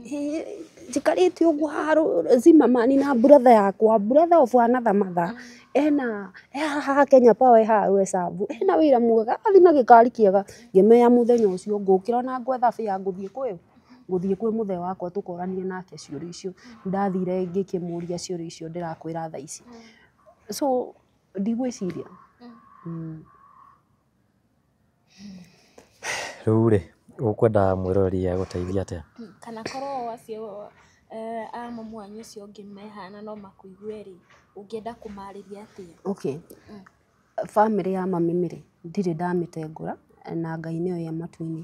njikarĩte ũguo haha Zimmerman na brother yakwa, brother of another mother, ena e haha Kenya Power, e haha Wesambu, ena wĩra mwega, athi na gĩkari kĩega. Ngĩmenya mũthenya ũcio ngũkĩra na ngwetha bĩa, ngũthiĩ kwĩ mũthee wakwa tũkoranie nake ciũria icio. Ndathire ngĩkĩmũria ciũria icio ndĩrakwĩra thaa ici. So ndigwĩciria. Rĩu rĩ, ũkwenda mwĩroreri agũteithia atĩa? Kana korwo acio a mamu wanyu ũcio ũngĩ mehana no makũigue rĩ, ũngĩenda kũmarĩria atĩa? Okay, family ya mami rĩ, ndirĩ ndamĩtengũra, na Ngai nĩoĩ e matu-inĩ.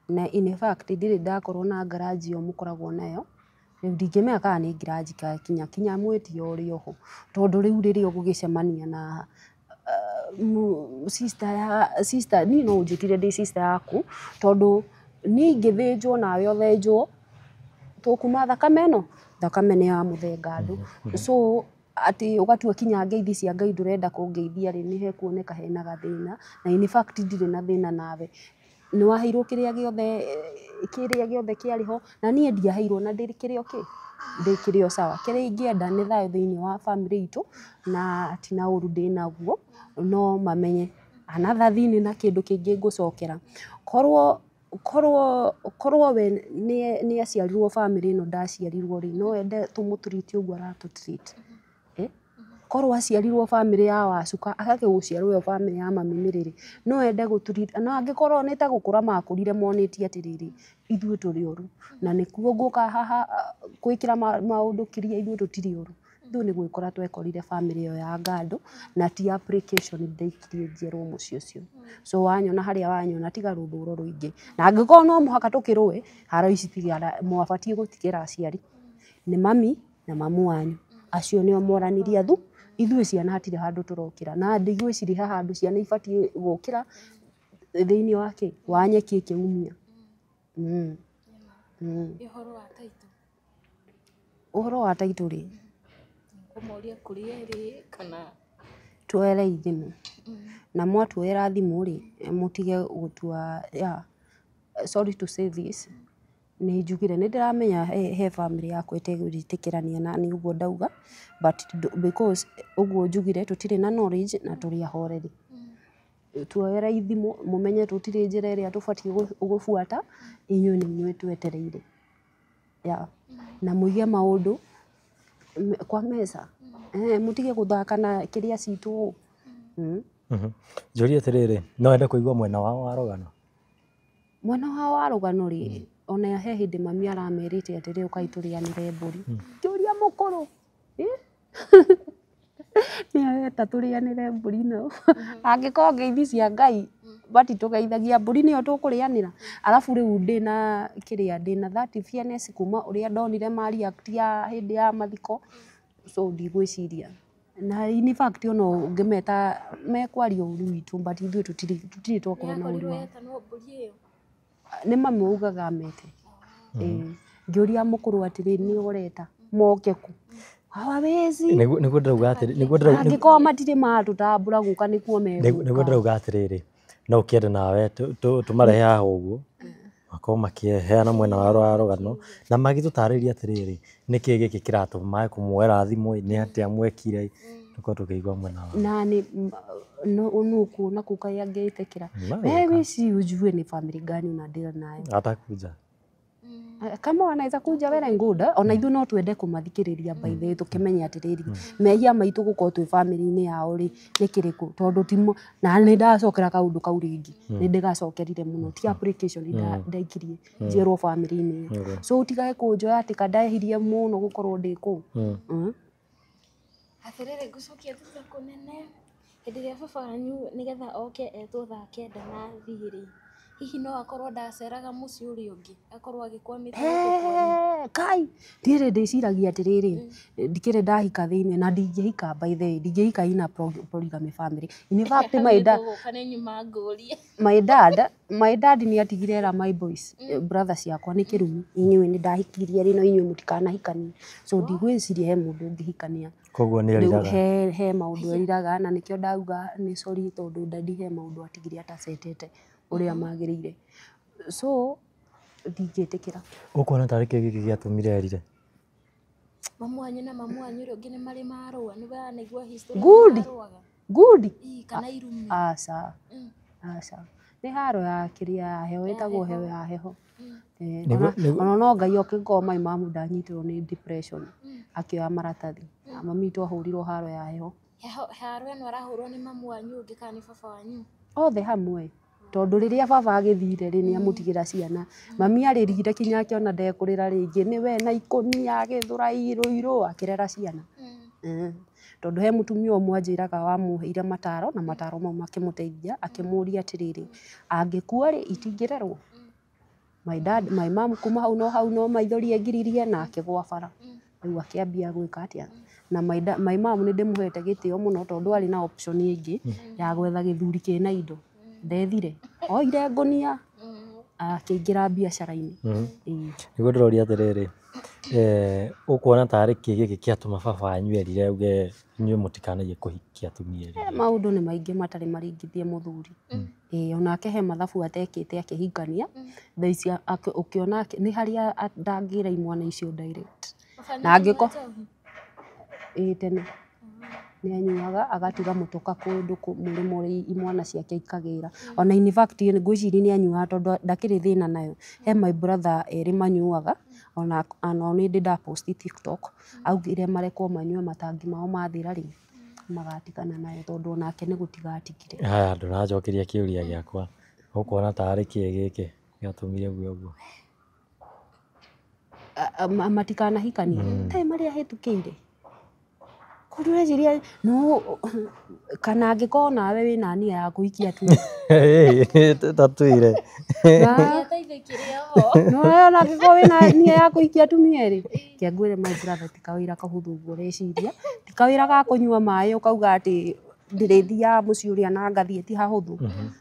Na in fact ndirĩ ndakorwo na grudge ĩyo mũkoragwo nayo. Rĩu ndingĩmenya kana nĩ grudge ka kinya kinya mwĩtĩo ũrĩ oho, tondũ rĩu rĩrĩa ũgũgĩcemania na sister ya sister, niĩ no ũnjĩtire ndĩ sister yaku, tondũ niĩ ingĩthĩnjwo nawe ũthĩnjwo, tũkuma thakame ĩno, thakame nĩ ya mũthenga andũ. So atĩ ũgatua kinya ngeithi cia Ngai ndũrenda kũngeithia rĩ, nĩ hekuoneka hena gathĩna. Na in fact ndirĩ na thĩna nawe. Nĩ waheirwo kĩrĩa gĩothe kĩarĩ ho, na niĩ ndiaheirwo, na ndĩkĩrĩ okay, ndĩkĩrĩ o sawa. Kĩrĩa ingĩenda nĩ thayũ thĩinĩ wa family itũ, na ti na ũru ndĩnaguo, no mamenye another thing. Na kĩndũ kĩngĩ ngũcokera, korwo we nĩ aciarirwo family ĩno ndaciarirwo rĩ, no ende tũmũtreat ũguo aratũtreat? Eh? Korwo aciarirwo family ya Wacuka, akage gũciarwo ĩyo family ya mami Mĩrĩrĩ, no ende gũtreat? Na angĩkorwo nĩ ta gũkũra makũrire monĩtie atĩrĩrĩ, ithuĩ tũrĩ oru, na nĩkuo ngũka haha gwĩkĩra maũndũ kiria, ithuĩ tũtirĩ oru, ithuĩ nĩ gwĩkora twekorire family ĩyo ya Ngandũ, na ti application ndaikirie njiarwo mũciĩ ũcio. So wanyona harĩa wanyona, tiga rũthũro rũingĩ, na angĩkorwo no mũhaka tũkĩrũe haro ici, tiga mwabatiĩ gũtigĩra aciari, nĩ mami na mamu wanyu, acio nĩo moranirie athu. Ithuĩ ciana hatirĩ handũ tũrokĩra, na ndigwĩciria he handũ ciana ibatiĩ gũkĩra thĩinĩ wa kĩ wa nyeki ĩkĩumia. Ũhoro wa taitũ? Ũhoro wa taitũ rĩ, Kũmoria kũrĩ erĩ kana? Tuoerei thimũ, na mwatuoera thimũ rĩ, mũtige gũtua. Yeah, sorry to say this, nĩ njugire nĩ ndĩramenya he family yakwa ĩtegwĩtĩkĩrania na nĩ ũguo ndauga, but because ũguo njugire tũtirĩ na knowledge na tũrĩ ahoreri. Tuoerei thimũ, mũmenye tũtirĩ njĩra ĩrĩa tũbatiĩ gũbuata, inyuĩ nĩ inyuĩ twetereire. Yeah. Na mũige maũndũ kwa meza. Mutige guthaka na kiria citu. Njũrie atĩrĩrĩ, no wende kũigua mwena wao wa rũgano? Mwena wao wa rũgano rĩ, ona he hĩndĩ mami aramerĩte atĩrĩ ũkai tũrĩanĩre mbũri. Ngĩũria mũkũrũ, nĩ areta tũrĩanĩre mbũri no. Angĩkorwo ngeithi cia Ngai batitũgeithagia mbũri nĩyo tũkũrĩanĩra. Arabu rĩu ndĩna kĩrĩa ndĩna that fairness kuma ũrĩa ndonire ma react ya hĩndĩ ya mathiko, so ndigwĩciria. Na in fact ona ũngĩmeta mekwaria ũru witũ, but ithuĩ tũtirĩ twakorwo na ũru wao. Nĩ mami augaga amete. Ngĩũria mũkũrũ atĩrĩ nĩ ũreta moke kũ? Hawawezi. Nĩguo ndĩrauga atĩrĩ, nĩguo ndĩrauga angĩkorwo matirĩ matũtambũra gũka nĩkuo megũka. Nĩguo ndĩrauga atĩrĩrĩ, no ũkĩende nawe tũmarehe haha ũguo makorwo makĩheana mwena wao wa rũgano na magĩtũtarĩria atĩrĩrĩ nĩkĩĩ gĩkĩ kĩratũma kũmuoera thimũ, nĩ atĩa mwekire, tũkorwo tũkĩigua mwena wao. Na nĩ nũkuona kũu kaĩ angĩtĩkĩra. Wewe si ujue ni family gani una deal nayo. Atakuja. Kama wanaweza kuja well and good, ona ithuĩ no twende kũmathikĩrĩria by the way tũkĩmenye atĩrĩrĩ mehia maitũ gũkorwo twĩ family-inĩ yao rĩ nĩ kĩrĩkũ, tondũ ti na nĩ ndacokera kaũndũ kau rĩngĩ, nĩ ndĩgacokerire mũno, ti application ndaikirie njerwo family-inĩ ĩyo, so ũtigage kũnjoya atĩ ka ndehirie mũno gũkorwo ndĩ kũu. Atĩrĩrĩ, ngũcokia thutha kũnene, hĩndĩ ĩrĩa baba wanyu nĩgetha oke etwo thaa 9 na athiĩ rĩ, hihi no akorwo ndaceraga mũciĩ ũrĩa ũngĩ akorwo agĩkwamĩte? Kai ndirĩ ndĩciragia atĩrĩrĩ, ndikĩrĩ ndahika thĩinĩ na ndingĩhika, by the way ndingĩhika ina polygamy family. In fact my dad my dad nĩ atigire era my boys, brother ciakwa nĩ kĩrumi, inyuĩ nĩ ndahikirie rĩ no inyuĩ mũtikanahikanie, so ndigwĩciria he mũndũ ũngĩhikania. Koguo nĩ eriraga. He maũndũ eriraga, na nĩkĩo ndauga nĩ sorry tondũ daddy he maũndũ atigire atacetete ũrĩa magĩrĩire, so ndingĩtĩkĩra. Ũkuona tarĩ kĩĩ gĩkĩ gĩatũmire erire? Mamu wanyu na mamu wanyu ũrĩa ũngĩ nĩ marĩ marũa? Nĩ wanaigua history? Good. Good. Kana irumi? Aca, aca, nĩ haro ya kĩrĩa ya heho, ĩtagwo heho ya heho. Ona no Ngai ũkĩngorwo my mamu ndanyitirwo nĩ depression akĩoya maratathi, mami witũ ahũrirwo haro ya heho. Haro ĩno arahũrwo nĩ mamu wanyu ũngĩ kana nĩ baba wanyu? Othe hamwe, tondũ rĩrĩa baba agĩthire rĩ nĩ amũtigĩra ciana, mami arĩrire kinya akĩona ndekũrĩra rĩngĩ, nĩ we na ikũnia agĩthũra irũirũ akĩrera ciana. Tondũ he mũtumia ũmwe anjĩraga wamũheire mataro na mataro mau makĩmũteithia, akĩmũria atĩrĩrĩ, angĩkua rĩ itingĩrerwo? My dad, my mom kuma hau no hau no maithori engiririe na akĩgwa bara, rĩu akĩambia gwĩka atĩa. Na my mom nĩ ndĩmũhete gĩtĩo mũno tondũ arĩ na option ĩngĩ ya gwetha gĩthuri kĩna indo, ndethire, oire ngũnia akĩingĩra biacara-inĩ. Nĩguo ndĩroria atĩrĩrĩ, ũkuona tarĩ kĩĩ gĩkĩ kĩatũma baba wanyu erire auge inyuĩ mũtikanaiye kũhikia atumia erĩ? Maũndũ nĩ maingĩ matarĩ maringithie mũthuri. Onake he mathabu atekĩte akĩhikania, thaa ici ũkĩona nĩ harĩa ndangĩra imwana icio direct. Na angĩkorwo tene nĩ anyuaga agatiga mũtoka kũndũ mũrĩmo ũrĩa imwana ciake ikagĩra. Ona in fact ngwĩciria nĩ anyuaga tondũ ndakĩrĩ thĩna nayo. He my brother erĩ manyuaga, ona nĩ ndĩ ndapost TikTok, augire marekwo manyue matangi mao mathira rĩ magatigana nayo tondũ onake nĩ gũtiga atigire. Haya, ndũranjokeria kĩũria gĩakwa, ũkuona tarĩ kĩĩ gĩkĩ gĩatũmire uge ũguo? Matikanahikanie tarĩ marĩa ahĩtũkĩire. Kũndũ ũreciria no kana angĩkorwo nawe wĩna nia ya kũhikia atumia. Tatwĩre. No ona angĩkorwo wĩna nia ya kũhikia atumia erĩ, reke ngwĩre my brother, ti kawĩra kahũthũ ũguo ũreciria, ti kawĩra ga kũnyua maĩ ũkauga atĩ ndĩrĩthiaga mũciĩ ũrĩa na ngathiĩ, ti hahũthũ,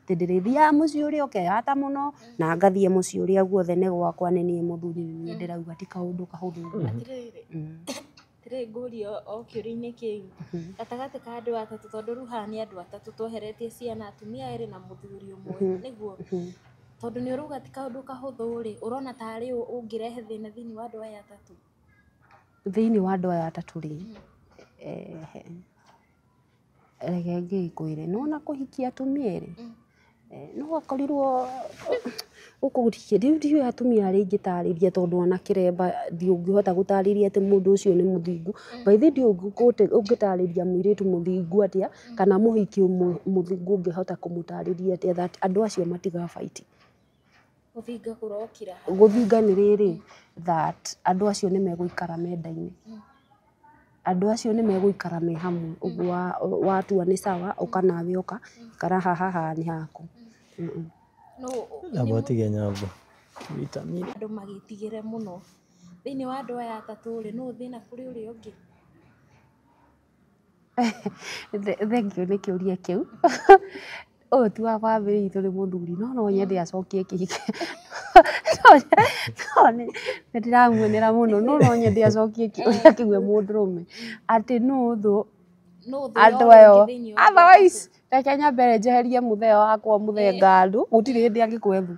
atĩ ndĩrĩthiaga mũciĩ ũrĩa ũkehata mũno na ngathiĩ mũciĩ ũrĩa guothe nĩ gwakwa, nĩ niĩ mũthuri, nĩ niĩ ndĩrauga, ti kaũndũ kahũthũ ũguo. Atĩrĩrĩ, ngũrie o kĩũria-inĩ kĩu, gatagatĩ ka andũ atatũ, tondũ rĩu haha nĩ andũ atatũ tweheretie ciana, atumia erĩ na mũthuri ũmwe, nĩguo? Tondũ nĩ ũrauga ti kaũndũ kahũthũ rĩ, ũrona tarĩ ũ ũngĩrehe thĩna thĩinĩ wa andũ aya atatũ? Thĩinĩ wa andũ aya atatũ rĩ, reke ngĩkwĩre, nĩwona kũhikia atumia erĩ, no akorirwo Gũkũ rĩu ndiũĩ atumia arĩa ingĩtarĩria tondũ ona kĩremba ndũngĩhota gũtarĩria atĩ mũndũ ũcio nĩ mũthingu. By the way ndiũĩ ũngĩtarĩria mũirĩtu mũthingu atĩa kana mũhiki mũthingu ũngĩhota kũmũtarĩria atĩa that andũ acio matigabaiti. Gũthinga kũrokĩra ha? Gũthinga nĩ rĩrĩ that andũ acio nĩ megũikara mendaine. Andũ acio nĩ megũikara me hamwe ũguo watua nĩ sawa ũka nawe ũka ikara haha haha nĩ haku. No Amba ũtige nyambo. Vitamin. Andũ magĩtigĩre mũno. Thĩinĩ wa andũ aya atatũ rĩ, nũ thĩna kũrĩ ũrĩa ũngĩ? Thank you nĩ kĩũria kĩu. Ũyũ ti wa bamĩrĩ itũ nĩ mũthuri no no nyende acokie kĩhiko. No nĩ ndĩramuonera mũno no no nyende acokie kĩũria kĩu e mũndũrũme. Atĩ nũ thũ Nũ thũ ya andũ ũrĩa ayo ũngĩ thĩinĩ wa andũ otherwise atatũ? reke nyambe njeherie mũthee wakwa mũthee Ngandu gũtirĩ hĩndĩ angĩkũhe thũ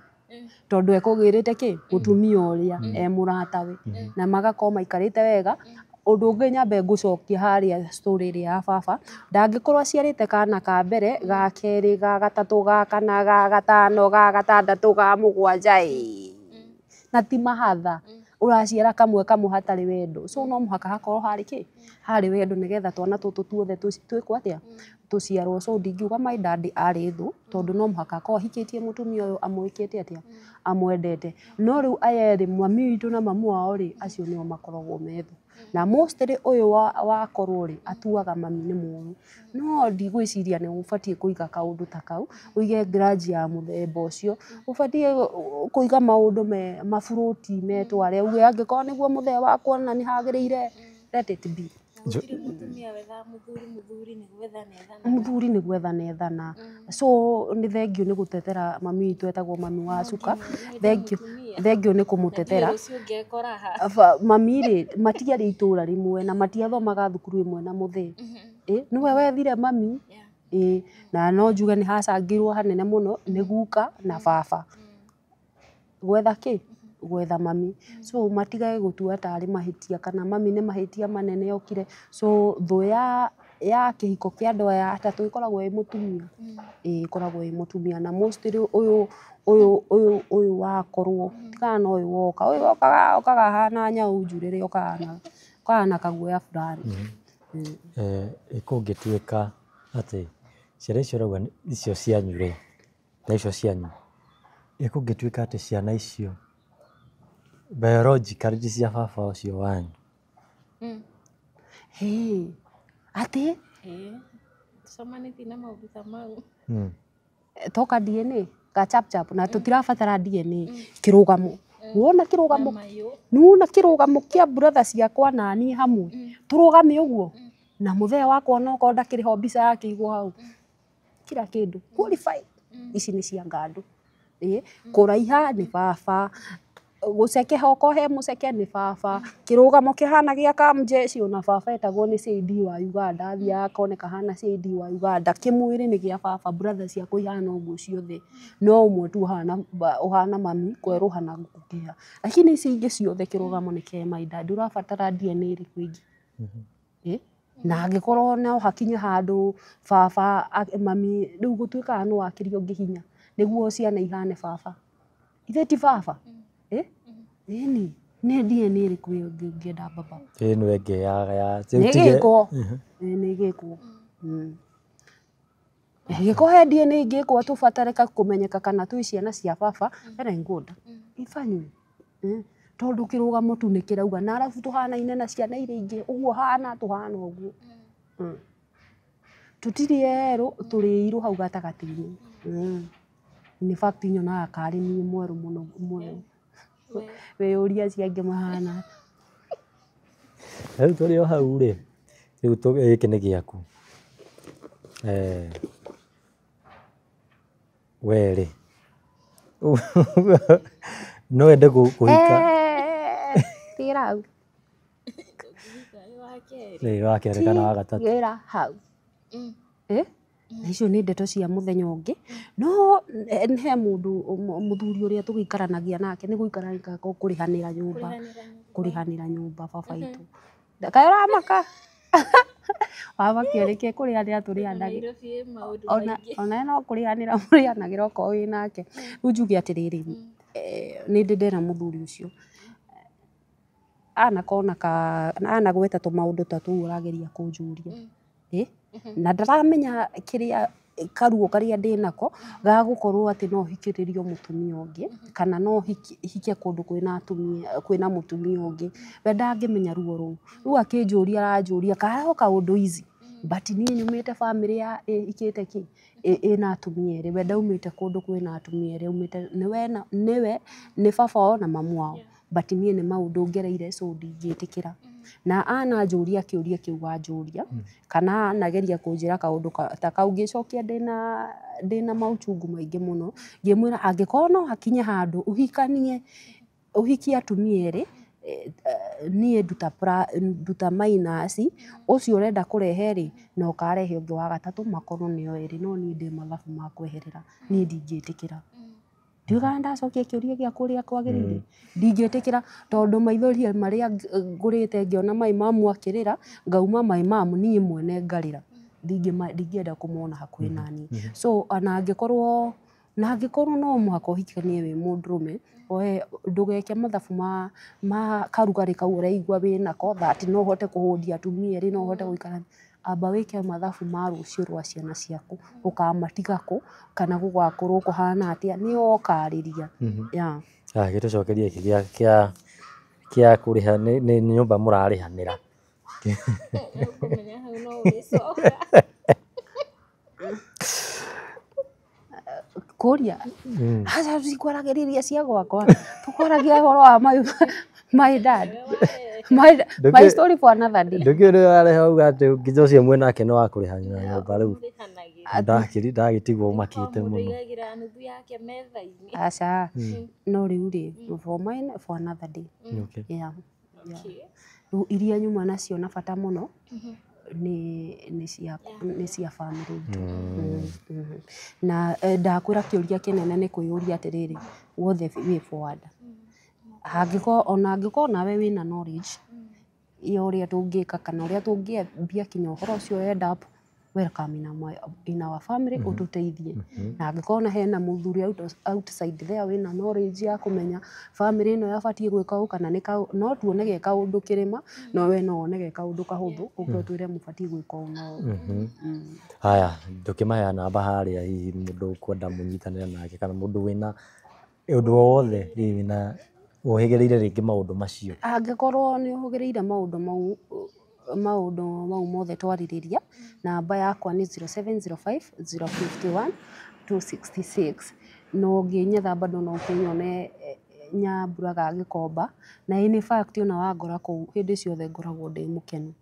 tondũ ekũgĩrĩte kĩ mũtumia ũrĩa e mũratawe na magakorwo maikarĩte wega. Ũndũ ũngĩ nyambe ngũcokia harĩa story ĩrĩa ya baba ndangĩkorwo aciarĩte kana ka mbere ga kerĩ ga gatatũ ga kana ga gatano ga gatandatũ ga mũgwanja ĩĩ na ti mahatha ũraciara kamwe kamwe hatarĩ wendo so no mũhaka hakorwo harĩ kĩ harĩ wendo nĩgetha twana tũtũ tuothe twĩkwo atĩa tũciarwo. So ndingiuga my dad arĩ thũ tondũ no mũhaka akorwo ahikĩtie mũtumia ũyũ amwĩkĩte atĩa amwendete. No rĩu aya erĩ mami witũ na mamu wao rĩ acio nĩo makoragwo me thũ na mostly ũyũ wakorwo rĩ atuaga mami nĩ mũũru no ndigwĩciria nĩ ũbatiĩ kũiga kaũndũ ta kau ũige grudge ya mũthemba ũcio. Ũbatiĩ kũiga maũndũ me maburũti metware uge angĩkorwo nĩguo mũthee wakwa na nĩ hagĩrĩire let it be. Na gũtirĩ mũtumia wethaga mũthuri, mũthuri nĩ gwethana ethanaga. Mũthuri nĩ gwethana ethana. So nĩ thengiũ nĩ gũtetera mami witũ etagwo mami wa cuka. Thengiũ thengiũ nĩ kũmũtetera. Na rũciũ ngekora ha. Mami rĩ matiarĩ itũra rĩmwe na matiathomaga thukuru ĩmwe na mũthee. Ĩ nĩwe wethire mami ĩ na no njuge nĩ hacangĩirwo hanene mũno nĩ guka na baba gwetha kĩ gwetha mami. So matigage gũtua tarĩ mahĩtia kana mami nĩ mahĩtia manene okire. So thũ ya kĩhiko kĩa andũ aya atatũ ĩkoragwo ĩ mũtumia. Ĩ ĩkoragwo ĩ mũtumia na mostly ũyũ ũyũ ũyũ ũyũ wakorwo tigana na ũyũ woka ũyũ wokaga okaga ahana nyau njurĩrĩ okaga na kaguoya fulani. Ĩ kũngĩtuĩka atĩ ciana icio ũrauga icio cianyu rĩ na icio cianyu ĩ kũngĩtuĩka atĩ ciana icio biologically ti cia baba ũcio wanyu? Hĩ atĩ Tũcemanĩtie na maũndũ ta mau. Toka DNA ga chap chap na tũtirabatara DNA kĩrũgamo wona kĩrũgamo nĩwona kĩrũgamo kĩa brother ciakwa na niĩ hamwe tũrũgame ũguo na mũthee wakwa onokorwo ndakĩrĩ ho mbica yake ĩigwo hau kila kĩndũ qualify ici nĩ cia Ngandu. Ĩ kũraiha nĩ baba gũcekeha okorwo he mũceke nĩ baba kĩrũgamo kĩhana gĩa kamjeshi ona baba etagwo nĩ CID wa Uganda athiaga akoneka ahana CID wa Uganda kĩmwĩrĩ nĩ gĩa baba brother ciakwa ihana ũguo ciothe no ũmwe tu ũhana mami kwerũha na gũkĩha lakini ici ingĩ ciothe kĩrũgamo nĩ kĩa my dad ũrabatara DNA ĩrĩkũ ĩngĩ? Ĩ na angĩkorwo no hakinye handũ baba mami rĩu gũtuĩkaga nĩ wakĩria ũngĩ hinya nĩguo ciana ihane baba ithe ti baba ĩ ĩni nĩ DNA ĩrĩkũ ĩyo ĩngĩ ũngĩenda baba? Ĩno ĩngĩ ya Nĩ ĩgĩkwo nĩ ĩgĩkwo. Ĩgĩkorwo he DNA ĩngĩkwo tũbatarĩka kũmenyeka kana twĩ ciana cia baba very good ifanywe tondũ kĩrũgamo tu nĩ kĩrauga na arabu tũhanaine na ciana iria ingĩ ũguo hana tũhana ũguo. Tũtirĩ erũ tũrĩ airũ hau gatagatĩ-inĩ. In fact nyonaga karĩ niĩ mwerũ mũno mwerũ wĩyũrie acio angĩ mahana. Rĩu tũrĩ o hau rĩ rĩu gĩkĩ nĩ gĩaku we rĩ no wende kũhika? Tigĩra hau. Ĩ wa kerĩ kana wa gatatũ? Tigĩra hau. Ĩ na icio nĩ ndeto cia mũthenya ũngĩ no he mũndũ mũthuri ũrĩa tũgĩikaranagia nake nĩ gũikarania kũrĩhanĩra nyũmba kũrĩhanĩra nyũmba baba itũ kaĩ ũramaka wamakio nĩkĩ kũrĩhanĩra tũrĩhanagĩra ona no kũrĩhanĩra mũrĩhanagĩra okorwo wĩ nake. Rĩu njuge atĩrĩrĩ Nĩ ndĩ ndera mũthuri ũcio anakona ka anagweta tũmaũndũ ta tũu ũrageria kũnjũria. Na ndaramenya kĩrĩa karuo karĩa ndĩnako ga gũkorwo atĩ no hikĩrĩrio mũtumia ũngĩ kana no hike kũndũ kwĩna atumia, kwĩna mũtumia ũngĩ. We ndangĩmenya ruo rũu. Rĩu akĩnjũria aranjũria karaho kaũndũ easy, but niĩ nyumĩte bamĩrĩ ya ĩhikĩte kĩ ĩna atumia erĩ. We ndaumĩte kũndũ kwĩna atumia erĩ, aumĩte nĩwe nĩwe nĩ baba wao na mamu wao, but niĩ nĩ maũndũ ngereire, so ndingĩtĩkĩra. Na ananjũria kĩũria kĩu wanjũria kana anageria kũnjĩra kaũndũ ta kau, ngĩcokia ndĩna mauchungu maingĩ mũno, ngĩmwĩra angĩkorwo no hakinye handũ ũhikanie, ũhikie atumia erĩ, niĩ nduta minus ũcio ũrenda kũrehe rĩ, na ũkarehe ũngĩ wa gatatũ, makorwo nĩo erĩ, no niĩ ndĩ mathabu ma kweherera, niĩ ndingĩtĩkĩra. Ndiũĩ kana ndacokia kĩũria gĩaku ũrĩa kwagĩrĩire. Ndingĩtĩkĩra tondũ maithori marĩa ngũrĩte ngĩona my mum akĩrĩra, ngauma my mum niĩ mwene ngarĩra. Ndingĩenda kũmona hakuhĩ naniĩ. So ona angĩkorwo, na angĩkorwo no mũhaka ũhikanie wĩ mũndũrũme, oe ndũgeke mathabu ma karugarĩ kau ũraigua wĩnako, that no ũhote kũhũndia atumia erĩ, no ũhote gũikara. Amba wĩke mathabu ma rũciũ rwa ciana ciaku, ũkamatiga kũ kana gũgakorwo kũhana atĩa, nĩo ũkarĩria. Yeah. Gĩtũcokerie gĩkĩ kĩa kũrĩha nĩ nyũmba mũrarĩhanĩra. Ũkũmenya hau no ũgĩcoka. Kũria aca, tũtikwaragĩrĩria cia gwakwa, tũkwaragia ũhoro wa my dad, my story for another day. Ndũkĩũĩ nĩ warehe auga atĩ nginya ũcio mwenake nĩ wa kũrĩha nyũmba rĩu. Ndagĩtigwo ũmakĩte Mũndũ mũno. aigagĩra nuthu yake metha-inĩ. Aca, no rĩu rĩ, for mine for another day. Yeah. Rĩu iria nyuma nacio na bata mũno nĩ cia bamĩrĩ itũ. Na ndakwĩra kĩũria kĩnene nĩ kwĩyũria atĩrĩrĩ, what the way forward? Hangĩkorwo ona angĩkorwo nawe wĩna knowledge ya ũrĩa tũngĩka kana ũrĩa tũngĩambia kinya ũhoro ũcio, end up welcome in our family, ũtũteithie. Na angĩkorwo na hena mũthuri outside there wĩna knowledge ya kũmenya bamĩrĩ ĩno yabatiĩ gwĩka ũũ kana nĩ no tuone ge kaũndũ kĩrĩma, no we no wone ge kaũndũ kahũthũ, ũke ũtwĩre mũbatiĩ gwĩka ũũ na ũũ. Haya, ndũkĩmaheana namba harĩa, hihi mũndũ ũkwenda mũnyitanĩre nake kana mũndũ wĩna ũndũ o wothe, hihi wĩna ũhĩgĩrĩire rĩngĩ maũndũ macio. Angĩkorwo nĩ ũhũgĩrĩire maũndũ mau mothe twarĩrĩria, namba yakwa nĩ 0705 051 266. Na ũngĩnyetha bado no ũkĩnyone Nyambura Gĩkomba. Na in fact ona wangora kũu hĩndĩ ciothe ngoragwo ndĩ mũkenu.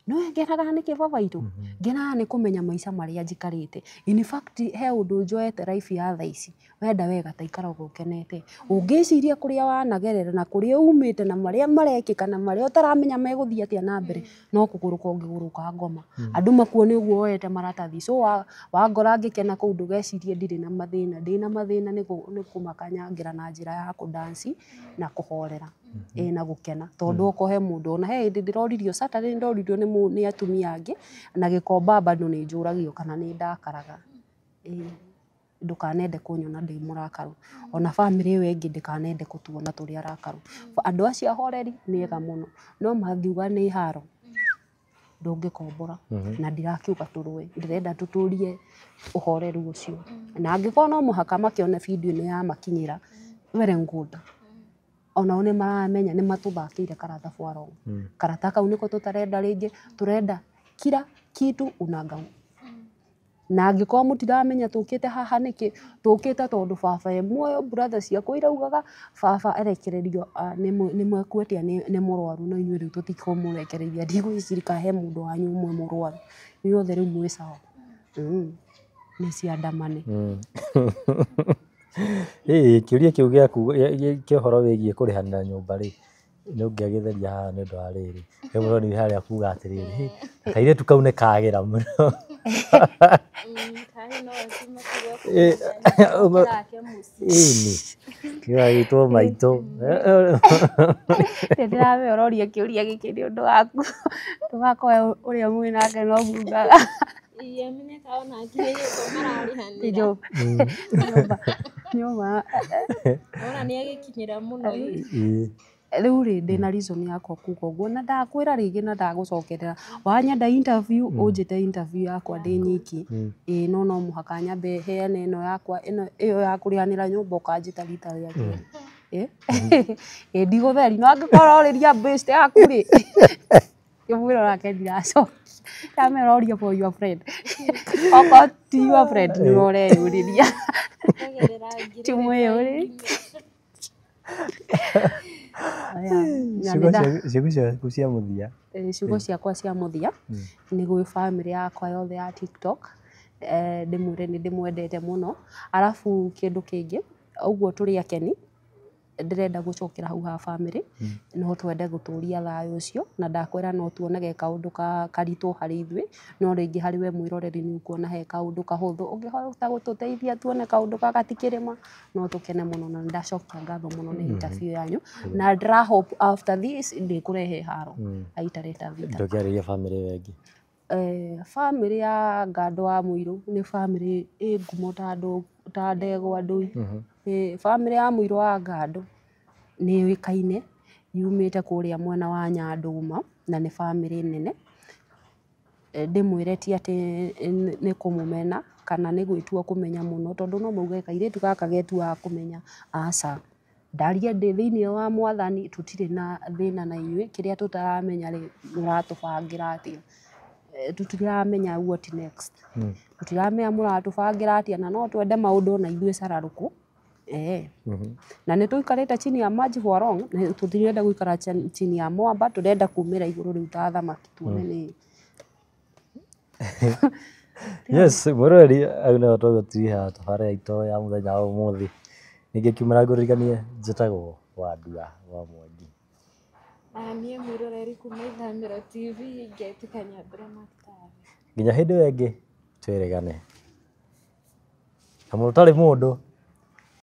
No ngenaga nĩkĩ baba itũ? Ngenaga nĩ kũmenya maica marĩa njikarĩte. In fact he ũndũ njoete life ya thaa ici, wenda wega ta ikaragwo ũkenete. Ũngĩciria kũrĩa wanagerera na kũrĩa umĩte na marĩa marekĩka na marĩa ũtaramenya megũthiĩ atĩa na mbere, no kũgũrũka ũngĩgũrũka ngoma. Andũ makuone ũguo woete maratathi. So wangora ngĩkena kũu ndũgecirie ndirĩ na mathĩna. Ndĩna mathĩna, nĩ kũmakanyangĩra na njĩra ya kũdanci na kũhorera. Ĩ na gũkena tondũ okorwo he mũndũ, ona he hĩndĩ ndĩroririo Saturday, ndoririo nĩ atumia angĩ na Gĩkomba, bado nĩ njũragio kana nĩ ndakaraga. Ĩ ndũkanende kũnyona ndĩ mũrakaru, ona bamĩrĩ ĩyo ĩngĩ ndĩkanende gũtuona tũrĩ arakaru. Andũ acio ahoreri nĩ ega mũno, no mangiuga nĩ haro ndũngĩkombora. Na ndirakiuga tũrũe, ndĩrenda tũtũrie ũhoreru ũcio. Na angĩkorwo no mũhaka makĩone video ĩno yamakinyĩra, well and good, onao nĩ maramenya nĩ matũthakĩire karata for long. Karata kau nĩko tũtarenda rĩngĩ, tũrenda kila kitu unagau. Na angĩkorwo mũtiramenya tũkĩte haha nĩkĩ, tũkĩte tondũ baba e muoyo. Brother ciakwa iraugaga baba arekererio nĩ mwekuatia nĩ mũrwaru, no inyuĩ rĩu tũtikũmũrekereria. Ndigwĩciria kana he mũndũ wanyu ũmwe mũrwaru, inyuothe rĩu mwĩ sawa. Nĩ ciandamane. Ĩĩ, kĩũria kĩu gĩaku kĩa ũhoro wĩgiĩ kũrĩhanĩra nyũmba rĩ, nĩ ũngĩagĩtheria haha nĩ ũndũ wa rĩrĩ, he mũroni harĩa kuga atĩrĩrĩ, "Hĩ, kairĩtu kau nĩ kagĩra mũno." Kaĩ no matigwo nake mũciĩ. Ĩni gĩgagĩtwo maitũ. Nĩ ndĩramenya ũroria kĩũria gĩkĩ nĩ ũndũ waku, ndũgakorwo ũrĩa mwĩ nake no mugaga. Ĩĩ, amenyeka onake nĩ nyũmba mararĩhanĩra. Nyũmba. Nyuma. Ona nĩ agĩkinyĩra mũno ĩ. Ĩĩ. Rĩu rĩ, ndĩna reason yakwa kuga ũguo, na ndakwĩra rĩngĩ na ndagũcokerera. Wanyenda interview, ũnjĩte interview yakwa ndĩ nyiki. Ĩĩ, no no mũhaka nyambe heane ĩno yakwa, ĩno ĩyo ya kũrĩhanĩra nyũmba ũkanjĩta rita rĩa kerĩ. Ĩ ĩ, ndigũtheri, no angĩkorwo ũrĩria best yaku rĩ, kĩmwĩra onake ndiracokia. Ndamera ũrie for your friend. Okorwo ti your friend, nĩwe ũreyũrĩria. Ũkagerera ngiri. Ti mwĩyũrĩrie. Aya, na Ciugo nĩ ciaku cia mũthia. Ciugo ciakwa cia mũthia nĩ gwĩ bamĩrĩ yakwa yothe ya TikTok, ndĩmwĩre nĩ ndĩmwendete mũno. Arabu kĩndũ kĩngĩ, ũguo tũrĩ akeni, ndĩrenda gũcokera hau ha bamĩrĩ, no twende gũtũria thayũ ũcio, na ndakwĩra no tuonage kaũndũ karitũ harĩ ithuĩ, no rĩngĩ harĩ we mwĩroreri nĩ ũkuona he kaũndũ kahũthũ. Ũngĩhota gũtũteithia tuone kaũndũ gaka ti kĩrĩma, no tũkene mũno, na nĩndacokia ngatho mũno nĩ interview yanyu, na ndĩra hope after this ndĩkũrehe haro aitareta vita. Ndũkĩarĩria bamĩrĩ ĩyo ĩngĩ. Bamĩrĩ ya Ngando wa Mũirũ nĩ bamĩrĩ ĩ ngumo ta ndegwa ndũi. Bamĩrĩ ya Mũirũ wa Ngando nĩ yũĩkaine, yumĩte kũrĩa mwena wa Nyandũma, na nĩ bamĩrĩ nene. Ndĩmwĩre ti atĩ nĩ kũmũmena kana nĩ gwĩtua kũmenya mũno, tondũ no mauge kairĩtu gaka getuaga kũmenya, aca. Ndaria ndĩ thĩiniĩ wa mwathani, tũtirĩ na thĩna na inyuĩ, kĩrĩa tũtaramenya rĩ, mũratũbangĩra atĩa. Tũtiramenya what next. Tũtiramenya mũratũbangĩra atĩa, na no twende maũndũ ona ithuĩ cararũkũ. Na nĩ tũikarĩte chini ya maji for long, tũtirenda gũikara chini ya mwamba, tũrenda kumĩra igũrũ rĩu ta thamaki tuone nĩ. Yes, mwĩroreri, hau nĩho tũgũtiriha tabarĩra itũ ya mũthenya wa ũmũthĩ. Ningĩ kiumĩra ngũririkanie njĩtagwo Wandua wa Mwangi. Na niĩ mwĩroreri kuma Ithamĩro TV ngetĩka Nyambura Maktabi. Nginya hĩndĩ ĩyo ĩngĩ twĩrĩgane. Na mũndũ ũtarĩ mũndũ.